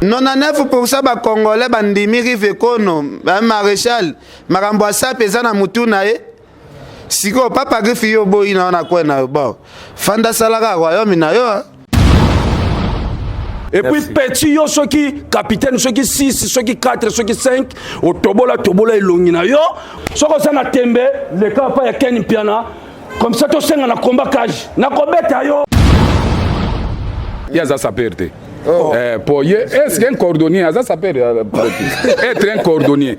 99% ba congolais bandimi Rive Kono, ba maréchal, makambo ya sape eza na mutu na ye. Sikoyo papa Griffe yo oboyi na yo na coin na yo. Bon, fanda salaka royaume na yo. Hein. Et puis petit yo soki capitaine soki 6 soki 4 soki 5 otobola tobola elongi na yo soki oza na tembe leka pa ya Ken Mpiana comme ça tosenga na combat cage nakobeta yo. Ye aza sapeur te. Oh. Eh, po ye est-ce qu'un cordonnier aza sapeur euh, être un cordonnier.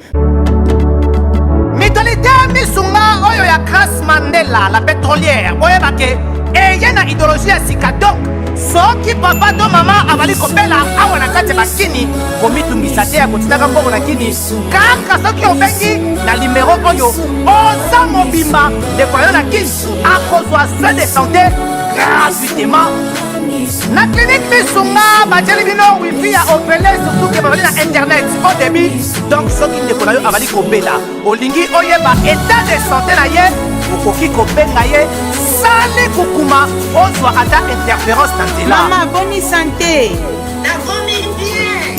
Mutualité Misunga oyo ya Grace Mandela la pétrolière boyeba ke eye na idéologie ya sika donc soki papa to mama azali kobela awa na kati ya bakini komitungisa te ya kotindaka mbongo na kini kaka soki obengi na limero oyo oza mobimba ndeko yo na kini akozwa soin de santé gratuitement na clinique misunga batieli bino wifi ya ofele surtout ke bazali na internet au débit donc soki ndeko na yo azali kobela olingi oyeba état de santé na ye okoki kobenga ye sali kukuma ozwa ata interférence na nzela mama boni sante nakomi bien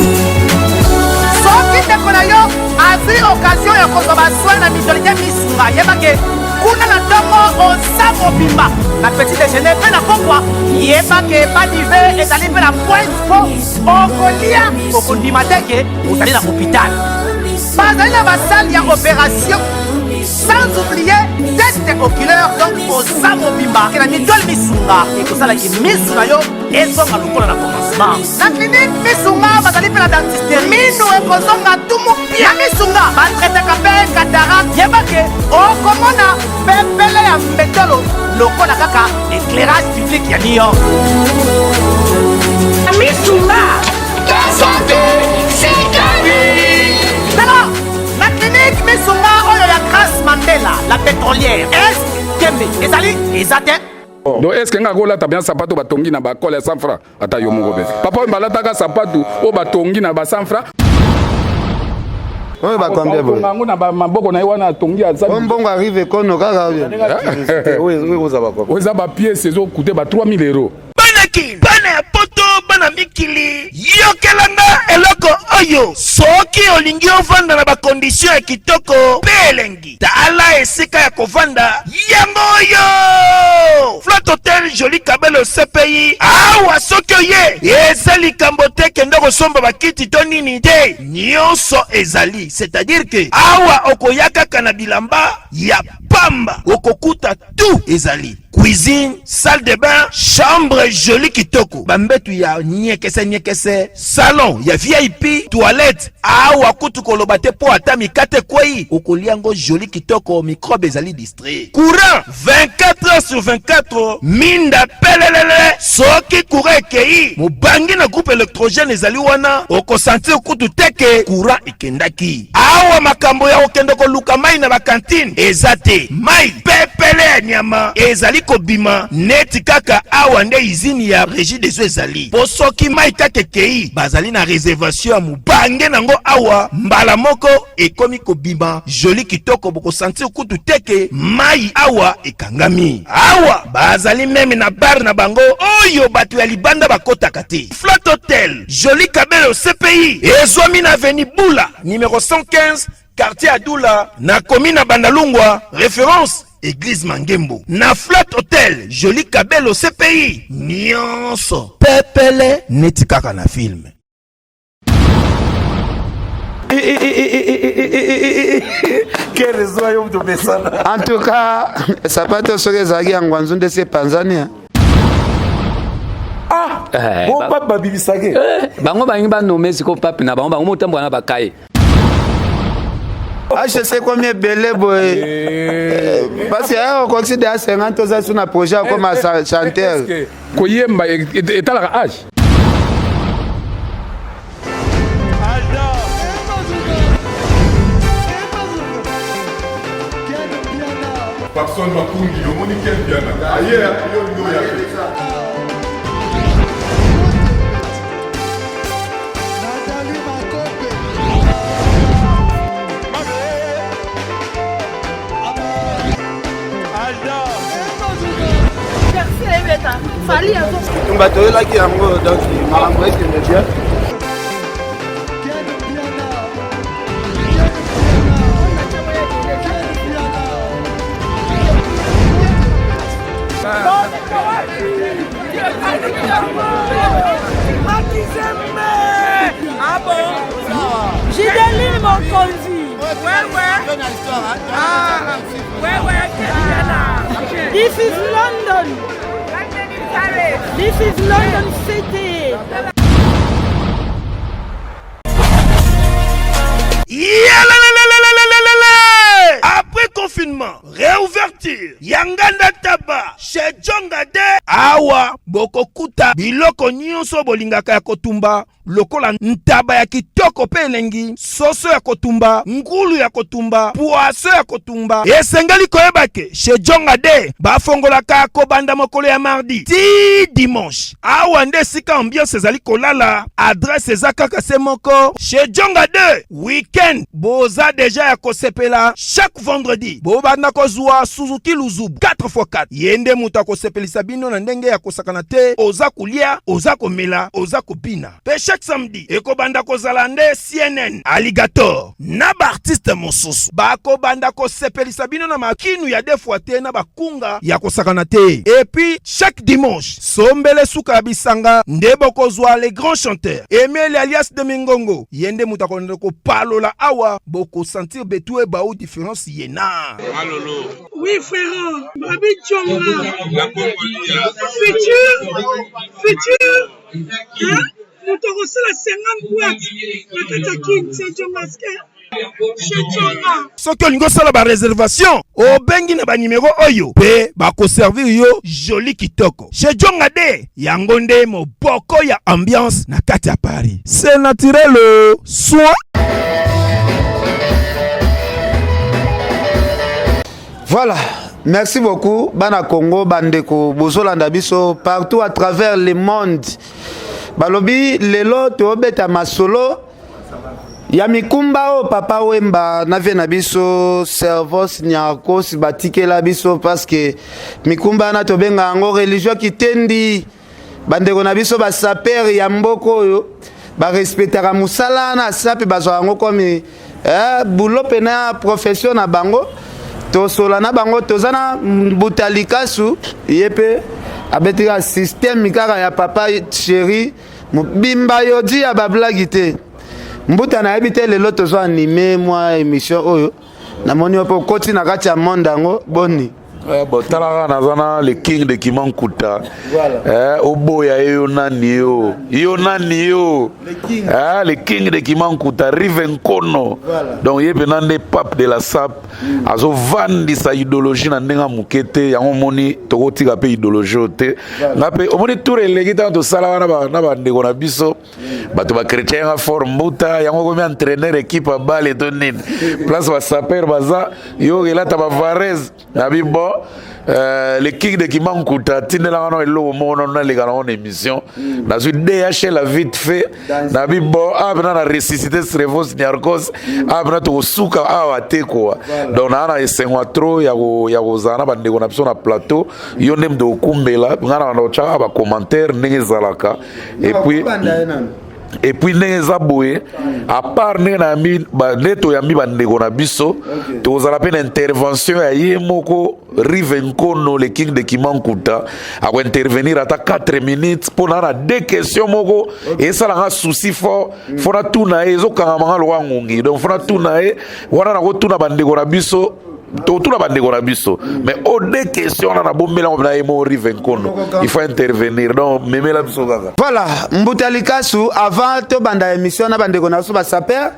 soki ndeko na yo azwi occasion ya kozwa basoin na mutualité misunga yebake kuna na ntongo oza mobimba na petit déjeuner mpe na pokwa yebake badive ezali mpe na pointe mpo okolia okondima te ke ozali na hôpital bazali na basale ya opération sans oublier test oculaire donc oza mobimba ke na mitole misunga ekosalaki misu na yo ezonga lokola na commencement na clinique misunga bazali mpe na dentiste minu ekozonga tumu pia misunga batretaka mpe cataracte yeba ke okomona pepele ya mbetolo lokola kaka éclairage public ya new york misunga santé tala na clinique misunga oyo ya grace mandela la pétrolière est tembe ezali eza te Donc est-ce que nga kolata bien sapato batongi na bakole ya 100 francs ata yo moko pe. Papa oyo balataka sapato oyo batongi na ba 100 francs. Oyo ba combien boye? Yango na ba maboko na ye wana atongi aza. Oyo mbongo arrive kono kaka. Oyo eza ba pièces ezo coûter ba 3000 euros. Bana kin, bana ya poto, bana mikili, yokela nga eloko oyo. Soki olingi ovanda na ba conditions ya kitoko pe elengi, tala esika ya kovanda yango oyo. Flat Hotel Jolie Kabelo CPI. Awa soki oye, eza likambo te kende kosomba bakiti to nini te, nyonso ezali. C'est-à-dire que awa okoya kaka na bilamba ya pamba, okokuta tout ezali. Cuisine, salle de bain, chambre jolie kitoko, bambetu ya nyekese nyekese, salon ya VIP, toilette. Awa kutu koloba te po ata mikate ekwei okolia ngo jolie kitoko, microbe ezali distrait. Courant 24 heures sur 24, minda pelelele. Soki courant ekei, mobangi na groupe électrogène ezali wana, okosentir kutu te ke courant ekendaki. Awa makambo ya kokende koluka mai na ba cantine eza te. Mai pepele ya nyama ezali kobima neti kaka awa nde izini ya Regie des eaux ezali. Po soki mai kaka ekei, bazali na reservation ya mobange nango awa mbala moko ekomi kobima joli kitoko, bokosentir kutu te ke mai awa ekangami. Awa bazali meme na bar na bango oyo bato ya libanda bakotaka te. Flat Hotel Jolie Kabelo CPI ezwami na avenue Bula numero 115 quartier Adula na commune ya Bandalungwa, référence Église Mangembo. Na Flat Hotel Jolie Kabelo CPI nyonso pepele neti kaka na film. En tout cas, sapato soki ezalaki ya ngwanzu nde se epanzani. Ah, eh, bo pape babimisaki. Eh, bango balingi banome sikoyo pape na bango, bango motambola na bakaye. HC ekomi ebele boye eh. parce que eh, okokisi deya 50 oza su na projet akoma chanteur. Koyemba etalaka age. Papson Makungi, omoni Ken Mpiana aye yo yo ya te. Bitumba toyelaki yango donc makambo ekende bien. Makizembe Ah bon Gideline Mokonzi Ouais ouais Ah Ouais ouais This is London This is London City Après confinement, réouverture ya nganda taba chez Djonga de awa bokokuta biloko nyonso bolingaka ya kotumba lokola ntaba ya kitoko mpe elengi, soso ya kotumba, ngulu ya kotumba, poisson ya kotumba. Esengeli koyeba ke chez Djonga de bafongolaka kobanda mokolo ya mardi ti dimanche. Awa nde esika ambiance ezali kolala, adresse eza kaka se moko chez Djonga 2. Weekend boza deja ya kosepela chaque vendredi bobanda kozwa Suzuki Luzubu 4x4. Ye nde moto akosepelisa bino na ndenge ya kosakana te, oza kolia, oza komela, oza kobina. Pe chaque samedi ekobanda kozala nde CNN, Alligator na ba artistes mosusu bakobanda kosepelisa bino na makinu ya deux fois te na bakunga ya kosakana te. Et puis chaque dimanche sombele suka ya bisanga nde bokozwa les grands chanteurs Emile alias de Mingongo, ye nde moto akolanda kopalola awa, bokosentir betu ebau difference ye na Oui frère, Babi Djonga. Futur, futur, hein? Moto akosala 50 boîte na kati ya kin, c'est Djonga chez Djonga. Soki olingi osala ba reservation, obengi na ba numero oyo pe bakoservir yo joli kitoko. Chez Djonga de yango nde moboko ya ambiance na kati ya Paris. C'est naturel soin. Voilà, merci beaucoup bana Congo, bandeko bozolanda biso partout à travers le monde. Balobi lelo tobeta masolo ya mikumba oyo papa Wemba na vie na biso Servos Niarcos batikela biso, parce que mikumba wana tobenga yango religion kitendi. Bandeko na biso basaper ya mboka oyo barespectaka mosala wana sape, bazwa yango comme boulot pena profession na bango. Tosola na bango, toza na Mbuta Likasu, ye mpe abetika système kaka ya papa chéri mobimba yodi ya bablagi te. Mbuta, nayebi te lelo tozo anime mwa émission oyo, namoni yo mpe okoti na kati ya monde yango, boni? Bon, talaka, naza na le king de Kimankuta. Oboya ye, yo nani yo, yo nani yo? Le king de Kimankuta, Rive Nkono. Donc ye mpena nde pape de la sap, azovandisa idéologie na ndenge ya moke te. Yango omoni tokotika mpe idéologie oyo te. Nga mpe omoni tour eleki, ntango tosala wana na bandeko na biso bato bachrétien nga fort. Mbuta, yango komi entraîneur équipe ya bale to nini, place basaper baza, yo elata bavarese nabi. Bon, le king de Kimankuta atindelanga no eloko moko nano naleka nango na émission. Nazwi DHL vite fait, nabi bon, awa mpena na ressuscité Srevos Niarcos, awa mpena tokosuka awa te koa. Donc naa na esengo trop ya kozala na bandeko na biso na plateau. Yo nde moto okumbela nga na banda kotyaka bacommentaire ndenge ezalaka. Et puis ndenge eza boye, à part ndenge nayambi, nde toyambi bandeko na biso, tokozala mpe na intervention ya ye moko Rive Nkono, le king de Kimankuta. Akointervenir ata 4 minutes mpo na deux questions moko esalanga souci fort, fo natuna ye, ezokangamanga lokwa ngungi. Donc fo natuna ye wana, nakotuna bandeko na biso, totuna bandeko na biso, mais o deux questions wana nabombelango na ye mo Rive Nkono, il faut intervenir. Donc memela biso kaka. Voilà, Mbuta Likasu, avant tobanda émission na bandeko na biso basaper,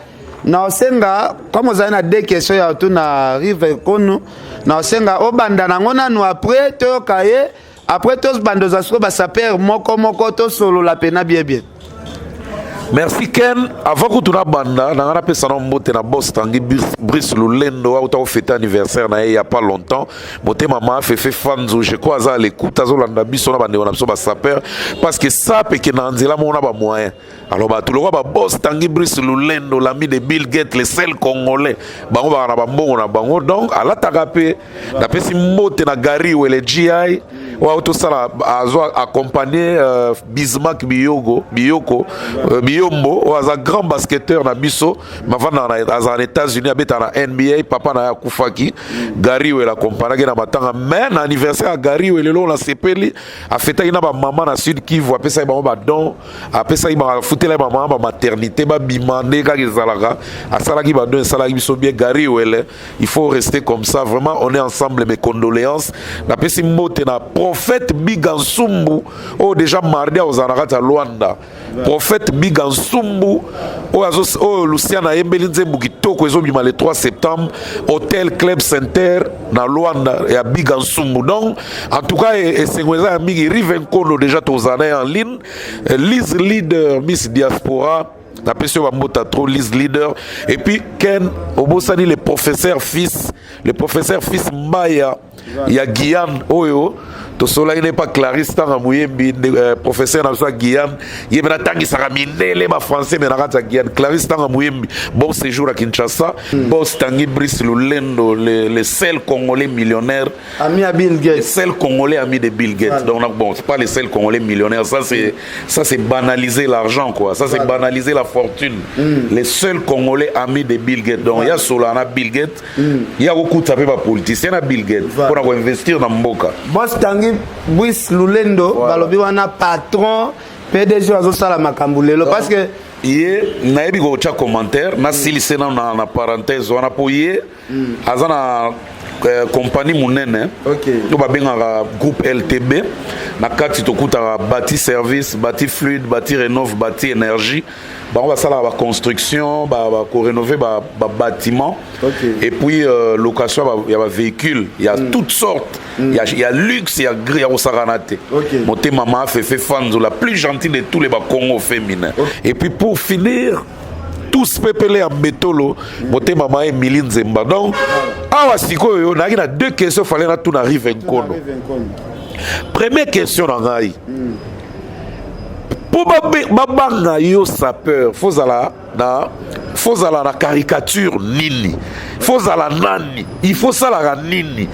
na osenga, comme ozali na deux questions ya otuna Rive Nkono, na osenga obanda nango nanu, après toyoka ye, après tobanda ozwa sikoyo basaper moko moko, tosolola pena bien bien. Merci Ken. Avant kutu nabanda nanga, napesa na mbote na boss Tangi Brice Lulendo, auta kofete anniversaire na ye ya pas longtemps. Motema ma Fefe Fanzu, je crois aza à l'écoute, azolanda biso na bandeko na biso basaper, parce que sape eke na nzela moko na bamoyen. Alors bato lokwa baboss Tangi Brice Lulendo, l'ami de Bill Gates, le seul Congolais, bango baka na bambongo na bango, donc alataka mpe. Napesi mbote na Gary Wele gi. Oyo autosala azo accompagner Bismarck Biyogo Biyoko Biyombo, oyo aza grand basketteur na biso, mavandaka na azala na États-Unis, abetaka na NBA. Papa na ye akufaki, Gary Wele accompagnaki na matanga. Mais na anniversaire ya Gary Wele lelo, nasepeli, afetaki na bamama na Sud Kivu, apesaki bango badon, apesaki, afutelaki bamama bamaternité, babima nde kaka ezalaka, asalaki badon, esalaki biso bien. Gary Wele, il faut rester comme ça, vraiment, on est ensemble, mes condoléances. Napesi mbote na prophète Biga Nsumbu, oyo déjà mardi akozala na kati ya Lwanda. Prophète Biga Nsumbu, oyo oyo Lucien ayembeli nzembo kitoko, ezobima le 3 septembre, Hotel Club Center na Lwanda ya Biga Nsumbu. Donc en tout cas, esengo eza ya mingi. Rive Nkondo, déjà tozala na ye en ligne. Lise Leader, Miss Diaspora, napesi yo bambota trop, Lise Leader. Et puis Ken, obosani le professeur fils, le professeur fils Mbaya ya Guyane, oyo tosolaki ne pa Clarisse Ntanga Moyembi, professeur na biso ya Guyane. Ye mpe natangisaka mindele bafrançais me na kati ya Guyane. Clarisse Ntanga Moyembi, bon séjour à Kinshasa. Boss Tangi Brice Lulendo, le seul Congolais millionnaire. Ami à Bill Gates. Le seul Congolais ami de Bill Gates. Voilà. Donc bon, c'est pas le seul Congolais millionnaire, ça c'est banaliser l'argent, quoi, ça c'est banaliser la fortune. Le seul Congolais ami de Bill Gates, donc ya solo na Bill Gates. Ya kokuta mpe bapoliticien na Bill Gates mpona koinvestir na mboka. Boss Tangi Brice Lulendo, voilà. Balobi wana patron PDG azosala makambo lelo parce que ye nayebi kotya commentaire, nasilise nano na parenthèse wana, mpo ye aza na compagnie monene oyo babengaka groupe LTB. Na kati tokutaka Bati Service, Bati Fluide, Bati Rénove, Bati Énergie. Bango basalaka baconstruction, bakorénove babâtiment et puis location ya bavéhicule ya toutes sortes, ya luxe, ya gris, ya kosakana te. Motema ma Fefe Fanzo, la plus gentille de tous les Bakongo féminin. Et puis pour finir, tous pepele ya mbetolo, motema ma Emili Nzemba. Donc awa sikoyo nayaki na deux questions, fallait natuna Rive Nkono. Première question na ngai, mpo babanga yo sapeur, fozala na caricature nini, fozala nani, il faut salaka nini?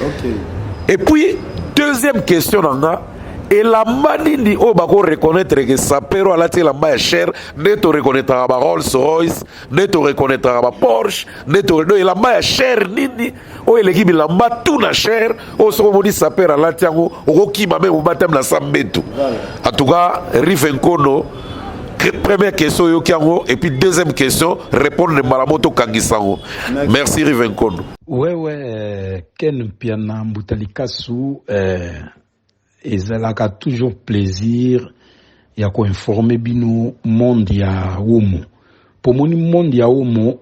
Et puis deuxième question na nga, elamba nini oyo bakoreconnaître ke sapeur oyo alati elamba ya cher, nde toreconnaîtraka ba Rolls Royce, nde toreconnaîtraka ba Porsche, nde to elamba ya cher nini oyo eleki bilamba tout na cher, oyo soki omoni sapeur alati yango, okokima me mobatami na sa mbetu? En tout cas, Rive Nkono, première question oyoki yango, et puis deuxième question, répondre mbala mo, tokangisa yango. Merci, Rive Nkono. Ouais, Ken Mpiana, Mbuta Likasu, ezalaka toujours plaisir ya koinforme bino monde ya womo, po moni monde ya womo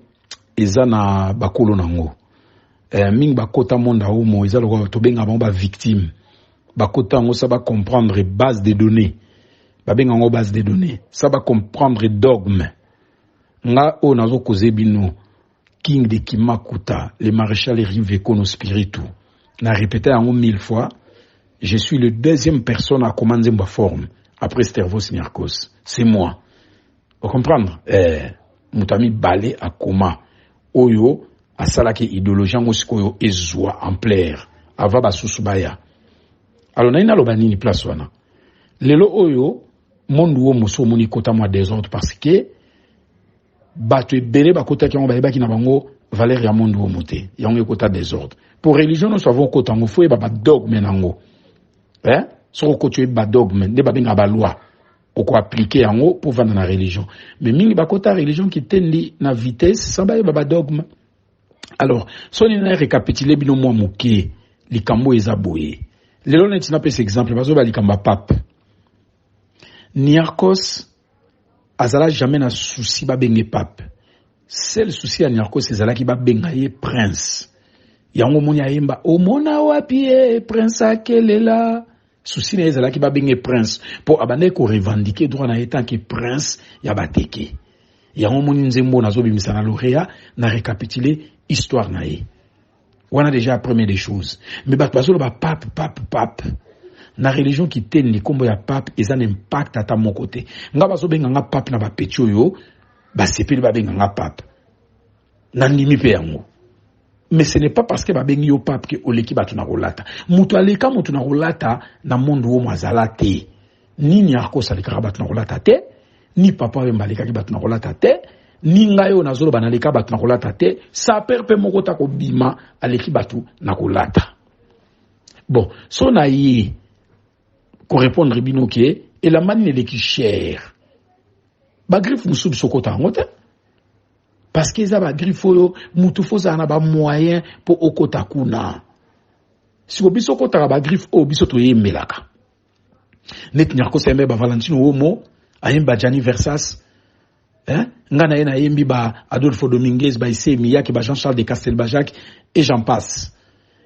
eza na bakolo nango. Mingi bakota monde ya womo, eza lokola tobenga bango bavictime. Bakota yango sa bacomprendre base de données, babenga yango base de données, sa bacomprendre dogme. Nga oyo nazokoze bino, King de Kimakuta, le maréchal Rive Kono Spiritu, na répété yango mille fois, je suis le deuxième personne à commander nzembo forme après Stervos Niarkos, c'est moi. Ocomprendre? Moto amibale akoma oyo asalaki idéologie yango sikoyo ezwa ampleur avant basusu baya. Alors nayi naloba nini place wana? Lelo oyo monde wo mosu omoni ekota mwa désordre, parce que bato ebele bakotaki yango, bayebaki na bango valeur ya monde oyo te, yango ekota désordre. Pour religion nyonso, avant okota yango, fo oyeba badogme nango, eh? Soki okoti, oyeba badogme nde babengaka baloi, okoappliquer yango mpo vanda na religion. Mais mingi bakota religion kitendi na vitesse sans bayeba badogme. Alors soni na récapitule bino mwa moke, likambo eza boye. Lelo neti napesa exemple, bazoba likambo ya pape Niarkos. Azala jamais na souci babenge pape. Seul souci ya Niarkos ezalaki babenga ye prince. Yango omoni ayemba omona wapi ye prince akelela. Souci na ye ezalaki babenge prince, mpo abandaki korevendiquer droit na ye tant que prince ya Bateke. Yango omoni nzembo nazobimisa na lauréat na récapitule histoire na ye wana, déjà première des choses. Mais bato bazoloba pape, pape, pape. Na religion kitendi, nkombo ya pape eza na impact ata moko te. Nga bazobenga nga pape na bapeti oyo basepeli babenga nga pape, nandimi mpe yango. Mais ce n'est pas parce que babengi yo pape ke oleki bato na kolata. Moto aleka moto na kolata na monde oyo azala te. Nini akosa alekaka bato na kolata te, ni papa Wemba alekaki bato na kolata te, ni ngai oyo nazoloba naleka bato na kolata te, saper mpe moko ta kobima aleki bato na kolata. Bon, so na ye korepondre bino ke elamba nini eleki cher, bagriffe mosusu biso okota yango te, parce que eza bagriffe oyo mutu fo ozala na bamoyen mpo okota kuna. Siko biso okotaka bagriffe oyo biso toyembelaka neti Niarcos ayembi ba Valentino Womo, ayembi ba Gianni Versas, hein? Nga na ye nayembi ba Adolfo Dominguez, ba Issey Miyake, ba Jean-Charles de Castelbajac et j'en passe.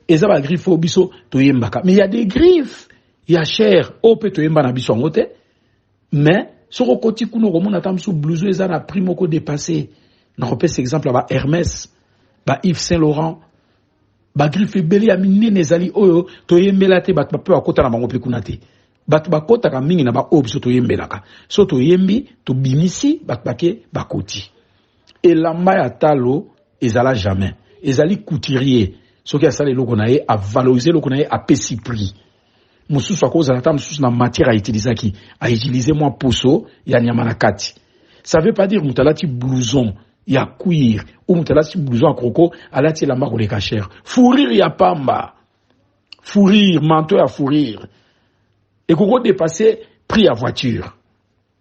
Eza ba griffes oyo biso toyembaka, mais il y a des griffes ya cher oyo mpe toyemba na biso yango te. Mais soki okoti kuna okomona ata mosusu blouson eza na prix moko dépassé. Nakopesa exemple ya ba Hermès, ba Yves Saint Laurent, bagriffe ebele ya minene ezali oyo toyembela te. Bato mpe bakota na bango mpe kuna te. Bato bakotaka mingi na baoyo biso toyembelaka. So toyembi, tobimisi bato, bake bakoti. Elamba ya talo ezala jamais. Ezali couturier soki asala eloko na ye, avalorize eloko na ye, apesi prix mosusu. Akozala ata mosusu na matière autilisaki, autilize mwa poso ya nyama na kati. Ça veut pas dire moto alati blouson ya cuir ou moto alati blouson ya croco alati elamba koleka cher. Fourrure ya pamba, fourrure, manteau ya fourrure ekoki kodépasser prix ya voiture.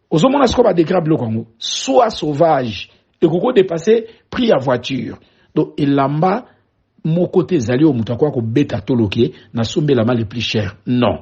Ozomona sikoyo badegré biloko yango. Soie sauvage ekoki kodépasser prix ya voiture. Donc elamba moko te ezali oyo moto akoka kobeta toloke nasombi elamba le plus cher. Non,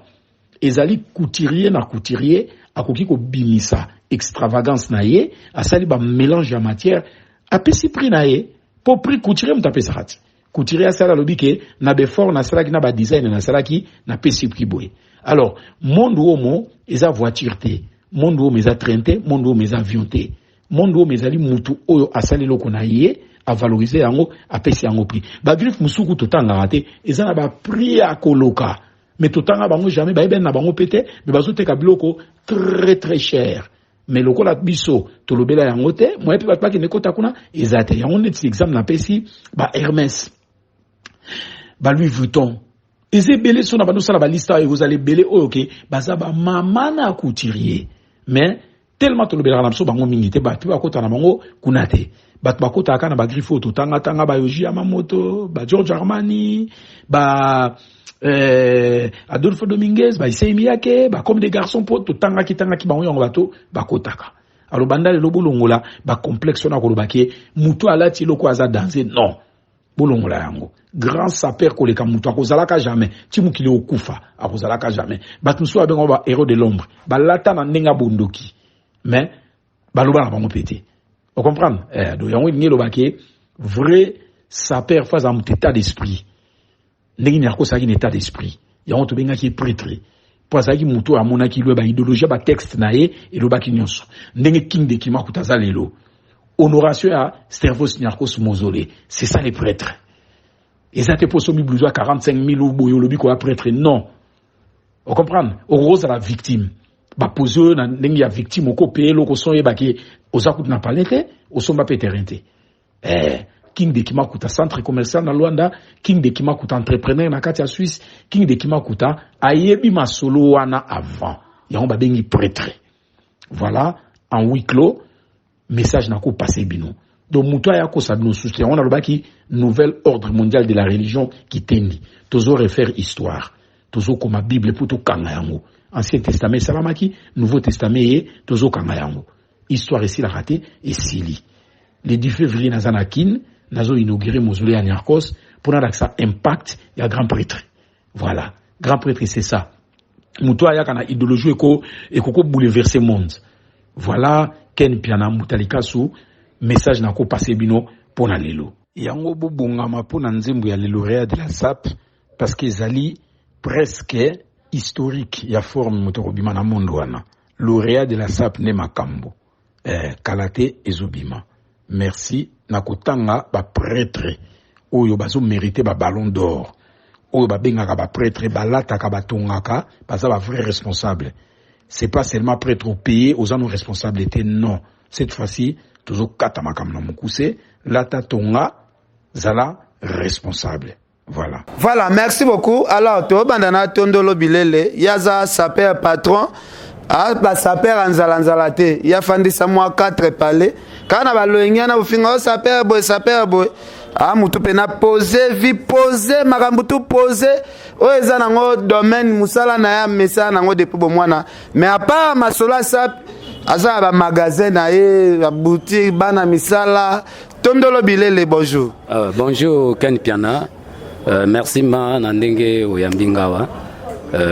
ezali couturier na couturier akoki kobimisa extravagance na ye, asali bamélange ya matière, apesi prix na ye. Mpo prix, couturier moto apesaka ti. Couturier asala, alobi ke na baeffort nasalaki, na badesign nasalaki, napesi prix boye. Alors monde oyo eza voiture te, monde oyo eza train te, monde oyo eza avion te. Monde oyo ezali mutu oyo asali eloko na ye, avalorize yango, apesi yango prix. Bagriffe mosuku totangaka te, eza na baprix ya koloka, mais totanga bango jamais, bayebani na bango mpe te, mais bazoteka biloko très très cher. Mais lokola biso tolobela yango te, moye mpe bato bakende kota kuna eza te. Yango neti exemple napesi ba Hermès, ba Louis Vuitton, eza ebele. So na bandosala baliste oyo ekozala ebele oyo ke baza bamama na couturier, mais tellement tolobelaka na biso bango mingi te, bato bakota na bango kuna te. Bato bakotaka kaka na bagriffe oyo totangatanga, baYohji Yamamoto, baGiorgio Armani, ba Adolfo Dominguez, baIssey Miyake, baComme des Garçons, mpo totangaki tangaki bango, yango bato bakotaka. Alors banda lelo bolongola bacomplexe wana koloba ke moto alati eloko aza danger. Non, bolongola yango. Grand sapeur koleka moto akozalaka jamais ti mokili okufa, akozalaka jamais. Bato mosusu babenga ba héros de l'ombre, balata na ndenge ya bondoki, mais baloba na bango mpe te. Ocomprendre? Donc yango elingi eloba ke vrai sapeur fo aza moto état d'esprit. Ndenge nini akosalaki na état d'esprit yango? Tobengaki prêtre mpo azalaki motu oyo amonaki lwe baidéologie ya batexte na ye elobaki nyonso. Ndenge King de Kimakuta aza lelo, honoration ya Stervos Niarcos Mausolée, c'est ça les prêtres. Eza te mpo osombi blouson ya 45 000 boye olobi koya prêtre. Non, ocomprendre? Okozala victime, bapose oyo na ndenge ya victime, okopeye eloko so oyebaki oza kutu na palais te, osomba mpe terrain te. King de Kimakuta centre commercial na Luanda, King de Kimakuta entrepreneur na kati ya Suisse, King de Kimakuta ayebi masolo wana avant, yango babengi prêtre. Voilà, en huis clos message nakopase bino. Donc moto aya kosa bino susu te. Yango nalobaki nouvel ordre mondial de la religion kitendi. Tozo refaire histoire, tozokoma Bible mpo tokanga yango. Ancien Testament esalamaki, Nouveau Testament ye, tozokanga yango. Histoire esilaka te, esili. Le 10 février naza na Kine, nazo inauguré mausolée ya Niarcos mpo nalakisa impact ya grand prêtre. Voilà, grand prêtre, c'est ça, moto ayaka na idéologie eko ekoko bouleverser monde. Voilà, Ken Piana Mutalikasu, message nakopase bino mpo na lelo. Yango bobongama mpo na nzembo ya le lauréat de la SAP, parce que ezali presque historique ya forme moto akobima na monde wana. Lauréat de la SAP nde makambo. Kala te ezobima. Merci na kotanga baprêtre oyo bazomérite baballon d'or, oyo babengaka baprêtre, balataka, batongaka, baza bavrai responsable. C'est pas seulement prêtre opeye, oza no responsabilité. Non, cette fois-ci tozokata makambo na mokuse. Lata, tonga, zala. responsable. Voilà. Voilà, merci beaucoup. Alors, tobanda na tondolo bilele, yaza sapeur patron. Ah, ba sapeur ya nzala nzala te. Ya fandisa mwa 4 palais. Kana ba loingia na bufinga o sapeur boy, sapeur boy. Ah, mutu pena poser vie poser makambo tout poser. Oyo eza nango domaine musala na ya mesala nango depuis bomwana. Mais à part masolo ya sap aza na ba magasin na ye, ba boutique, bana misala. Tondolo bilele, bonjour. Bonjour Ken Piana. Merci ma na ndenge oyambi ngawa.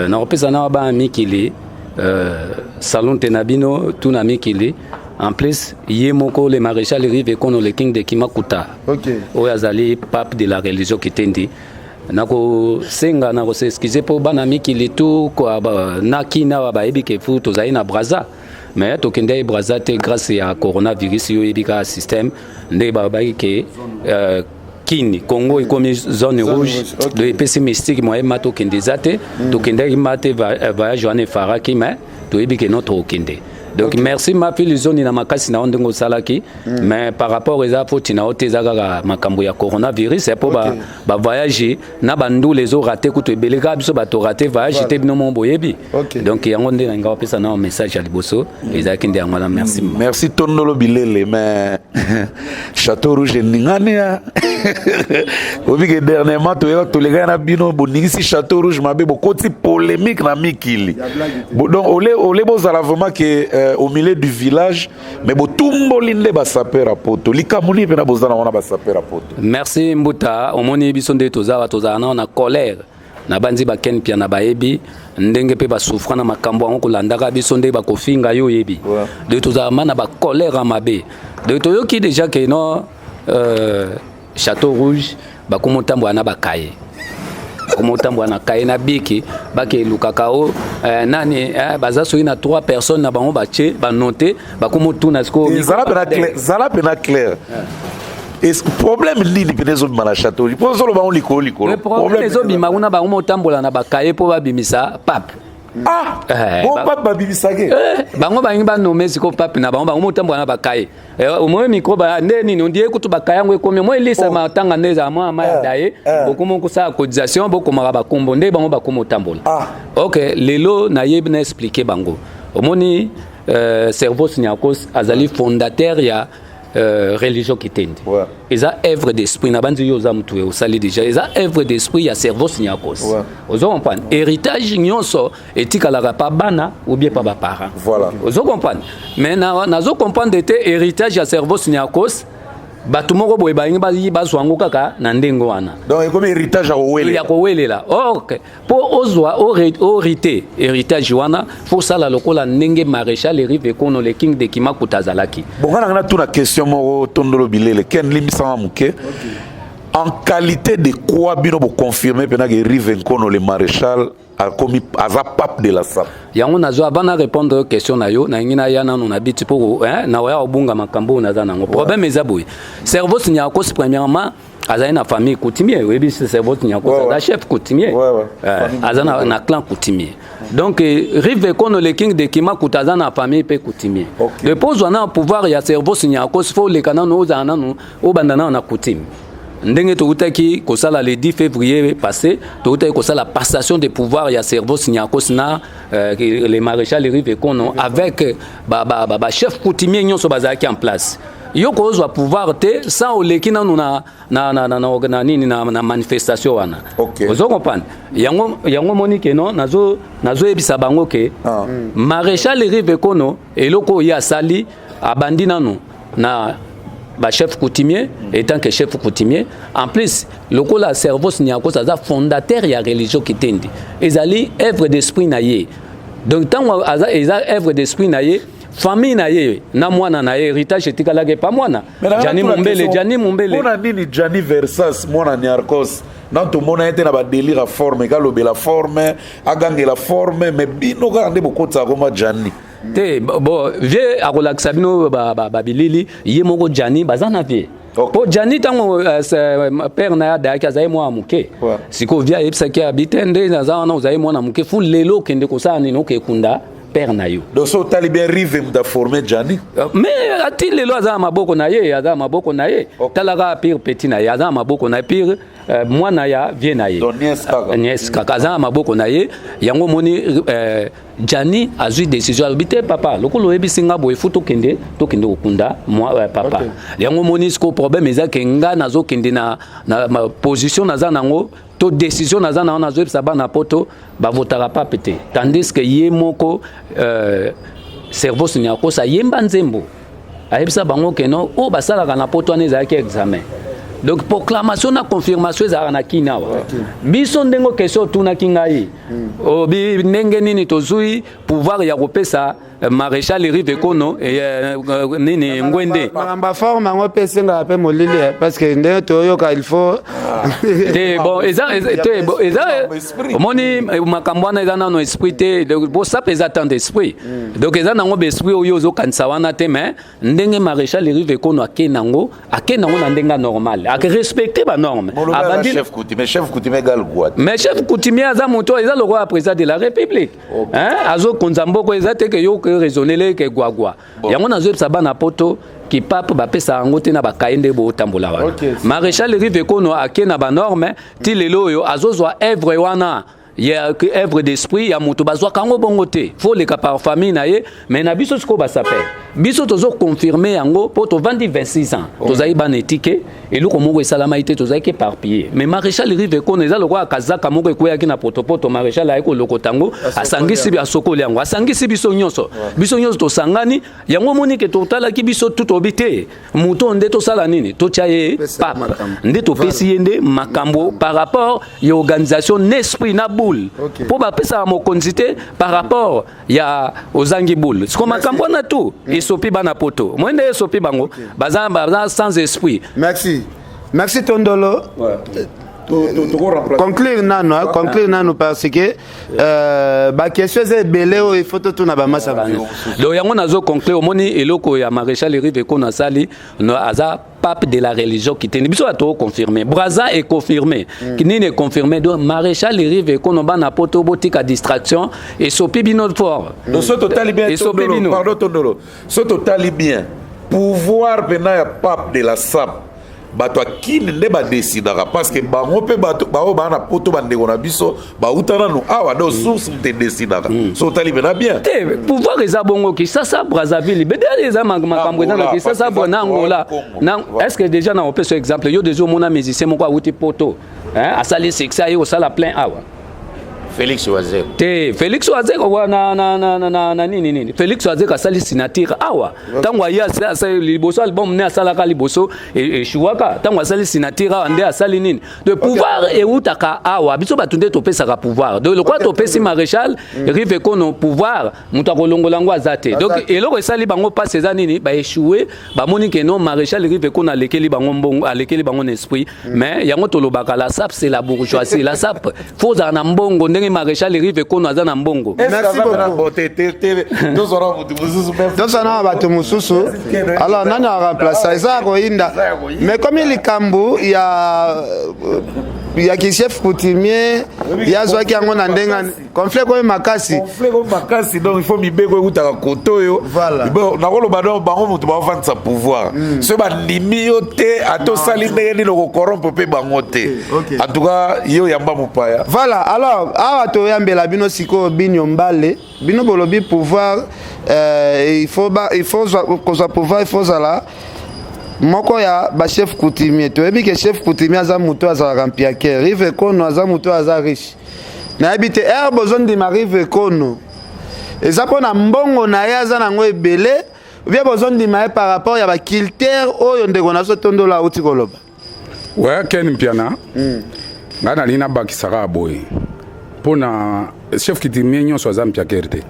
Nakopesa na ba mikili salon te na bino tout na mikili. En plus, ye moko le maréchal Rive Kono le king de Kimakuta. Okay. Oyo azali pape de la religion Kitendi. Nakosenga na kosexcuse mpo bana mikili tu kwa ba, na kina wa bayebi ke fu tozali na Brazza. Mais tokendaki Brazza te grâce ya coronavirus yo yebi kaka système nde babaki ke Kini Congo ekomi zone rouge, okay. Donc epesi mystique moyen ma tokende eza te. Tokendaki ma te voyage wana efaraki mais toyebi ke no tokende. Donc okay. Merci ma fille zone na makasi na ndenge osalaki. Mais par rapport eza foti na ote eza kaka makambo ya coronavirus po ba ba voyage na ba ndule ezo rater kutu ebele kaka biso bato rater voyage te bino mo boyebi. Donc yango nde na nga pesa na message ya liboso ezalaki nde yango wana. Merci. Merci Tondolo Bilele mais Château Rouge ningani ya obi ke dernièrement toyeba tolekaki na bino boningisi Château Rouge mabe bokoti polémique na mikili. Donc ole ole bozala vraiment ke au milieu du village mais botumboli nde basapeur ya poto likambo nini mpena bozala wana basapeur ya poto. Merci Mbuta, omoni biso nde tozala tozala nao na colère na banzi ba Ken Piana bayebi ndenge pe basouffra na makambo yango kolandaka biso nde bakofinga yo oyebi. Donc tozala ma na ba colère ya mabe. Donc toyoki déjà ke no Château Rouge bakoma otambola na bakaye. Bakoma otambola na kaye na biki bake lukaka o nani baza soki na 3 personnes na bango batie ba noter bakoma otuna siko zala pena clair, zala pena clair. Est-ce que problème nini pene ezobima na château? Po ozoloba ngo likolo likolo. Le problème ezobima kuna bango otambola na bakaye po babimisa pape. Ah, bon pape babimisake. Bango bangi ba nommer siko pape na bango, bango otambola na bakaye. Au micro ba nde nini on dirait kutu bakaye yango ekomi moi elisa matanga nde za mwa ma daye bokomo kosala cotisation bokomaka bakombo nde bango bakomo otambola. OK, lelo nayebi na expliquer bango. Omoni Servos Niakos azali fondateur ya religion Kitendi. Eza œuvre d'esprit na banzi yo za mutu osali déjà. Eza œuvre d'esprit ya Servos Niakos. Ozo comprendre? Héritage nyonso etikalaka pa bana ou bien pa ba parents. Voilà. Ozo comprendre? Mais na nazo comprendre te héritage ya Servos Niakos bato moko boye balingi bazwa yango kaka na ndenge wana. Donc ekomi héritage ya kowelela. Ya kowelela. OK. Po ozwa orité héritage wana faut sala lokola ndenge maréchal Rive Kono le king de Kimakuta azalaki. Bon ngana ngana tuna question moko Tondolo Bilele Ken limbisanga moke. En qualité de quoi bino bo confirmer pena que Rive Kono le maréchal a komi aza pape de la sape. Yango nazo avant na répondre question na yo na ngi na ya nanu na biti po hein na oya obunga makambo na za nango. Problème eza boye. Servos Niakos premièrement azali na famille coutumier, oyebi Servos Niakos aza chef coutumier. Aza na clan coutumier. Donc Rive Kono le king de Kimakuta aza na famille pe coutumier. Le pose wana pouvoir ya Servos Niakos faut le kanano ozana nanu obanda na coutume. Ndenge tokutaki kosala le 10 février passé, tokutaki kosala passation de pouvoir ya Servos Niakos na le maréchal Rive Kono avec ba chef coutumier nyonso bazalaki en place. Yo kozwa pouvoir te sans oleki nanu na na na na na na nini na na manifestation wana. Ozo comprendre? Yango yango moni ke non nazo nazo yebisa bango ke maréchal Rive Kono eloko ya sali abandi nanu na ba chef coutumier étant que chef coutumier en plus lokola Servos Niakos aza fondateur ya religion Kitendi ezali œuvre d'esprit na ye. Donc tant aza eza œuvre d'esprit na ye famille na ye na mwana na ye héritage etikalaki pa mwana. Gianni Mumbele, Gianni Mumbele. Pona nini Gianni Versas mwana Niarcos na tomona ye te na ba délire ya forme kalobela forme agangela forme mais bino kaka nde bokotisa koma Gianni. Te bo vie akolakisa bino ba bilili ye moko Gianni baza na vie. Po Gianni tango père na ya dayaki azali mwana moke. Siko vie ayebisaki abi te nde naza wana ozali mwana moke fu lelo okende kosala nini okekunda. père na yo. Donc so otali bien, Rive moto aforme Jani. Mais ati lelo aza na maboko na ye, aza na maboko na ye. Talaka pire petit na ye, aza na maboko na ye, pire mwana ya vie na ye. Donc nièce kaka. Nièce kaka aza na maboko na ye. Yango omoni Jani azwi décision, alobi te: "Papa, lokola oyebisi nga boye, fu tokende kokunda mwa papa." Yango omoni siko problème eza ke nga nazokende na position naza nango to décision naza nango, nazoyebisa bana poto bavotaka pape te, tandis que ye moko Servos Niakosa ayemba nzembo, ayebisa bango ke non, oyo basalaka na poto wana ezalaki examen. Donc proclamation na confirmation ezalaka na kini awa. Biso ndenge question otunaki ngai, obi ndenge nini tozwi pouvoir ya kopesa maréchal Rive Kono nini, ngwende. Makambo ya forme yango mpe esengaka mpe molili, parce que ndenge toyoka, il faut Te, bon, eza te, bon, eza omoni makambo wana eza nano esprit te. Bosape eza tant d'esprit, donc eza nango baesprit oyo ozokanisa wana te. Mais ndenge maréchal Rive Kono ake nango na ndenge normal, arespecte banorme. Abandi chef coutumier, chef coutumier gal quoi? Mais chef coutumier aza moto eza lokola président de la République, hein, azokonza mboka. Eza te ke yo raisonnele ke gwagwa. Yango nazoyebisa bana poto kipape bapesa yango te na bakaye nde bootambola wana. Maréchal Rive Kono ake na banorme ti lelo oyo azozwa œuvre wana ya œuvre d'esprit ya moto, bazwaka yango bongo te, faut leka par famille na ye. Mais na biso sikoyo basapeurs, biso tozoconfirme yango mpo tovandi 26 ans, tozali bana etike, eloko moko esalamaki te, tozalaki éparpillé. Mais maréchal Rive Kono eza lokola kazaka moko ekweyaki na potopoto, maréchal aye kolokota yango, asangisi, asokoli yango, asangisi biso nyonso. Biso nyonso tosangani. Yango omoni ke totalaki biso tu, tobi te, moto nde tosala nini, totya ye pape, nde topesi ye nde makambo par rapport ya organisation na esprit na boule, mpo bapesaka mokonzi te par rapport ya ozangi boule. Siko makambo wana tu esopi bana poto moi nde esopi bango, baza sans esprit. Merci, merci Tondolo. Conclure nano, hein, conclure nano, parce que baquestion eza ebele oyo il faut totuna bamasa. Donc yango nazo conclure. Omoni eloko ya maréchal Rive Kono asali, aza pape de la religion kitende. Biso bato oconfirme, Braza econfirme, nini econfirme. Donc maréchal Rive Kono, bana poto botika distraction, esopi bino fort. Donc so totali bien, esopi bino. Pardon Tondolo, so totali bien, pouvoir mpena ya pape de la SAP, bato akini nde badesidaka, parce que bango mpe bato baoyo baa na poto, bandeko na biso bauta nanu awa, donc source moto edesidaka. So otali mpena bien. Te, pouvoir eza bongo. Kisasa, Brazzaville, bedele eza makambo eza na Kisasa na Angola. Est ce que déjà na opesa exemple, yo déjà omona musicien moko awuti poto, asali succès, aye kosala plein awa? Félix Wazekwa. Te, Félix Wazekwa na nini nini, Félix Wazekwa asali signature awa. Ntango aye liboso, album ne asalaka liboso eshuwaka. Ntango asali signature awa nde asali nini. De pouvoir eutaka awa, biso bato nde topesaka pouvoir. Donc lokola topesi maréchal Rive Kono pouvoir, moto akolongola yango aza te. Donc eloko esali bango mpasi eza nini? Baéchoué, bamoni ke non, maréchal Rive Kono alekeli bango mbongo, alekeli bango na esprit. Mais yango tolobaka, la SAP c'est la bourgeoisie. La SAP, faut ozala na mbongo ndenge maréchal Rive Kono aza na mbongo. Merci beaucoup. Tozala na bato mosusu. Alors nani aremplace? Eza ya koyinda, mais komi likambo ya kichef coutumier, ye azwaki yango na ndenge conflit komi makasi. Conflit komi makasi. Donc il faut mibeko ekutaka kote oyo. Nakoloba, donc bango moto baofandisa pouvoir, soki bandimi yo te, ata osali ndenge nini, okocorrompre mpe bango te. En tout cas ye oyamba mopaya. Voilà. Alors awa toyambela bino sikoyo bino mbale, bino bolobi pouvoir, il faut kozwa pouvoir, il faut ozala moko ya bachef coutumier. Toyebi ke chef coutumier aza moto azalaka mpiaker. Rive Kono aza moto aza riche. Nayebi te ere bozondima Rive Kono eza mpo na mbongo na ye aza nango ebele, bien bozondima ye par rapport ya baculture oyo ndeko na biso Tondolo auti koloba. We Ken Mpiana, ngai nalingi nabakisaka boye mpo na chef coutumier nyonso aza mpiakere te.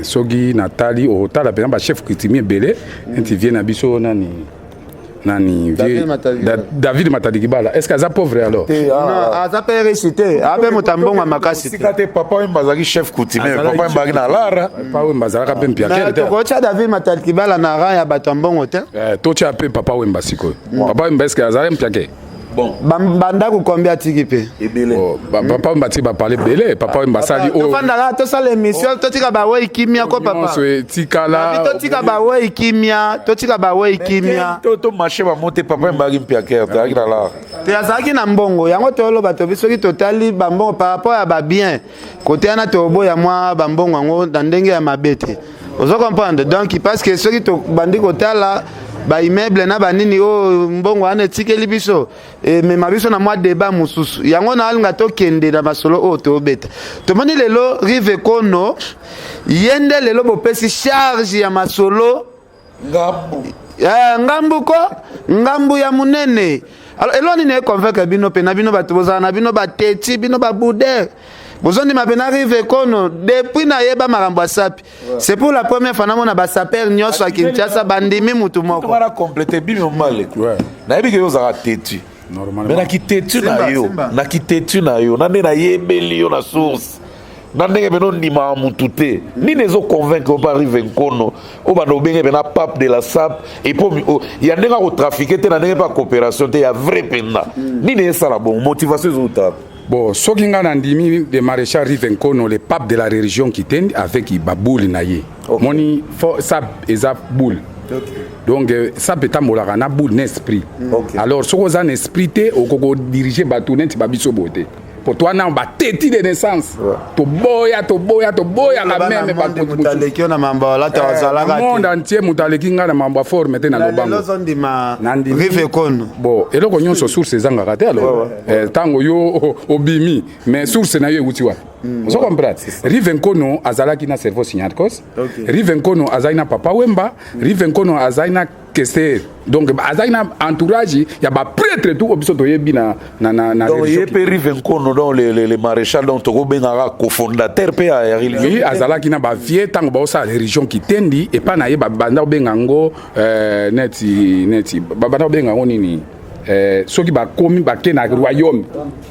Soki natali, otala mpenza bachef coutumier ebele neti vie na biso nani nani, David Matadi Kibala, est ce que aza pauvre alors? Non, aza mpe riche te, ape moto ya mbongo ya makasi te. Te, papa Wemba azalaki chef coutumier, papa Wemba azalaki na lara. Papa Wemba azalaka mpe mpiakere te. Tokotya David Matadi Kibala na rang ya bato ya mbongo te. Totya mpe papa Wemba sikoyo. Papa Wemba, est ce que azalaki mpiake? Bon. Bandako combien atiki mpe? Ebele. Oh, papa Wemba atiki bapale ebele. Papa Wemba asali oyo. Tofandaka tosala émission, totika bawei kimia ko papa. Nyonso etikala. Totika bawei kimia, totika bawei kimia. To marché ba monte papa Wemba aki mpiaker te, azalaki na lar. Te, azalaki na mbongo yango toloba tobi soki totali bambongo par rapport ya babien kote wana, toboya mwa bambongo yango na ndenge ya mabe te, ozo comprendre? Donc parce que soki tobandi kotala baimmeuble na banini oyo mbongo wana etikeli biso, emema biso na mwa débat mosusu. Yango nalinga tokende na masolo oyo tobeta. Tomoni lelo Rive Kono, ye nde lelo bopesi charge ya masolo. Ngambu. Ngambu ko ngambu ya monene. Alors eloko nini econvaincre bino mpe na bino bato bozala na bino bateti bino babuder, bozondima mpe na Rive Kono? Depuis nayeba makambo ya sapi, c'est pour la première fois namona basapeurs nyonso ya Kinshasa bandimi mutu moko. Wana complète bino male. Nayebi ke yo ozalaka têtu, mais na kitetu na yo, na kitetu na yo, na nde nayebeli yo na source, na ndenge mpenza ondimaka mutu te, nini ezoconvaincre yo mpa Rive Nkono oyo banda obenge mpena pape de la sape epo ya ndenge akotrafiquer te, na ndenge mpe ya coopération te, ya vrai mpenza? Nini esala bongo? Motivation ezouta? Bon, soki ngai nandimi de maréchal Rive Nkono, le pape de la religion kitendi, avec baboule na ye, moni sape eza boule. Donc sape etambolaka na boule na esprit. Alors soki oza na esprit te, okoki kodiriger bato neti babiso boye te, po to wana bateti de naissance, toboya, toboya, toboyaka même. Moto aleki yo na mambo alata azalaka? Monde entier, moto aleki ngai na mambo ya forme te na lobango. Ozondima Rive Kono? Bon, eloko nyonso source ezangaka te. Alors ntango yo obimi, mais source na yo ewuti wapi? Ozo comprendre? Rive Nkono azalaki na Cerveau Niarcos, Rive Nkono azalaki na Papa Wemba, Rive Nkono azalaki na Kester, donc azalaki na entourage ya baprêtre tout oyo biso toyebi na Donc ye mpe Rive Nkono, donc le maréchal, donc tokobengaka cofondateur mpe ya religion. Oui, azalaki na bavie ntango baosala religion kitendi epai na ye, babanda kobenga yango neti babanda kobenga yango nini, soki bakomi bake na royaume.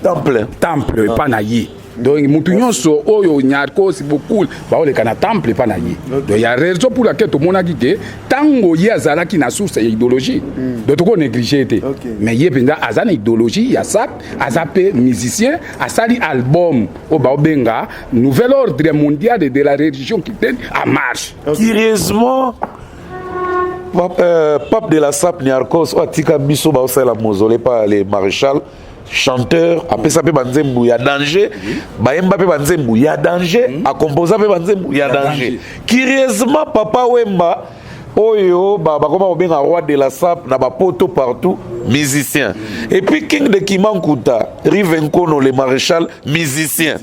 Temple. Temple epai na ye. Donc mutu nyonso oyo Niarcos bokul baoleka na temple epa na ye. Donc ya raison pour laquelle tomonaki ke ntango ye azalaki na source ya idéologie, donc toko néglige te. Mais ye mpenza aza na idéologie ya sape, aza mpe musicien, asali album oyo baobenga Nouvel ordre mondial de la religion chrétienne en marche. Curieusement, pape de la sape Niarcos oyo atika biso, baosalela mausolée pa le maréchal, chanteur, apesa mpe banzembo ya danger, bayemba mpe banzembo ya danger, akomposa mpe banzembo ya danger. Curieusement, Papa Wemba oyo bakoma kobenga roi de la sape na bapoto partout, musicien, et puis king de Kimankuta, Rive Nkono le maréchal, musicien.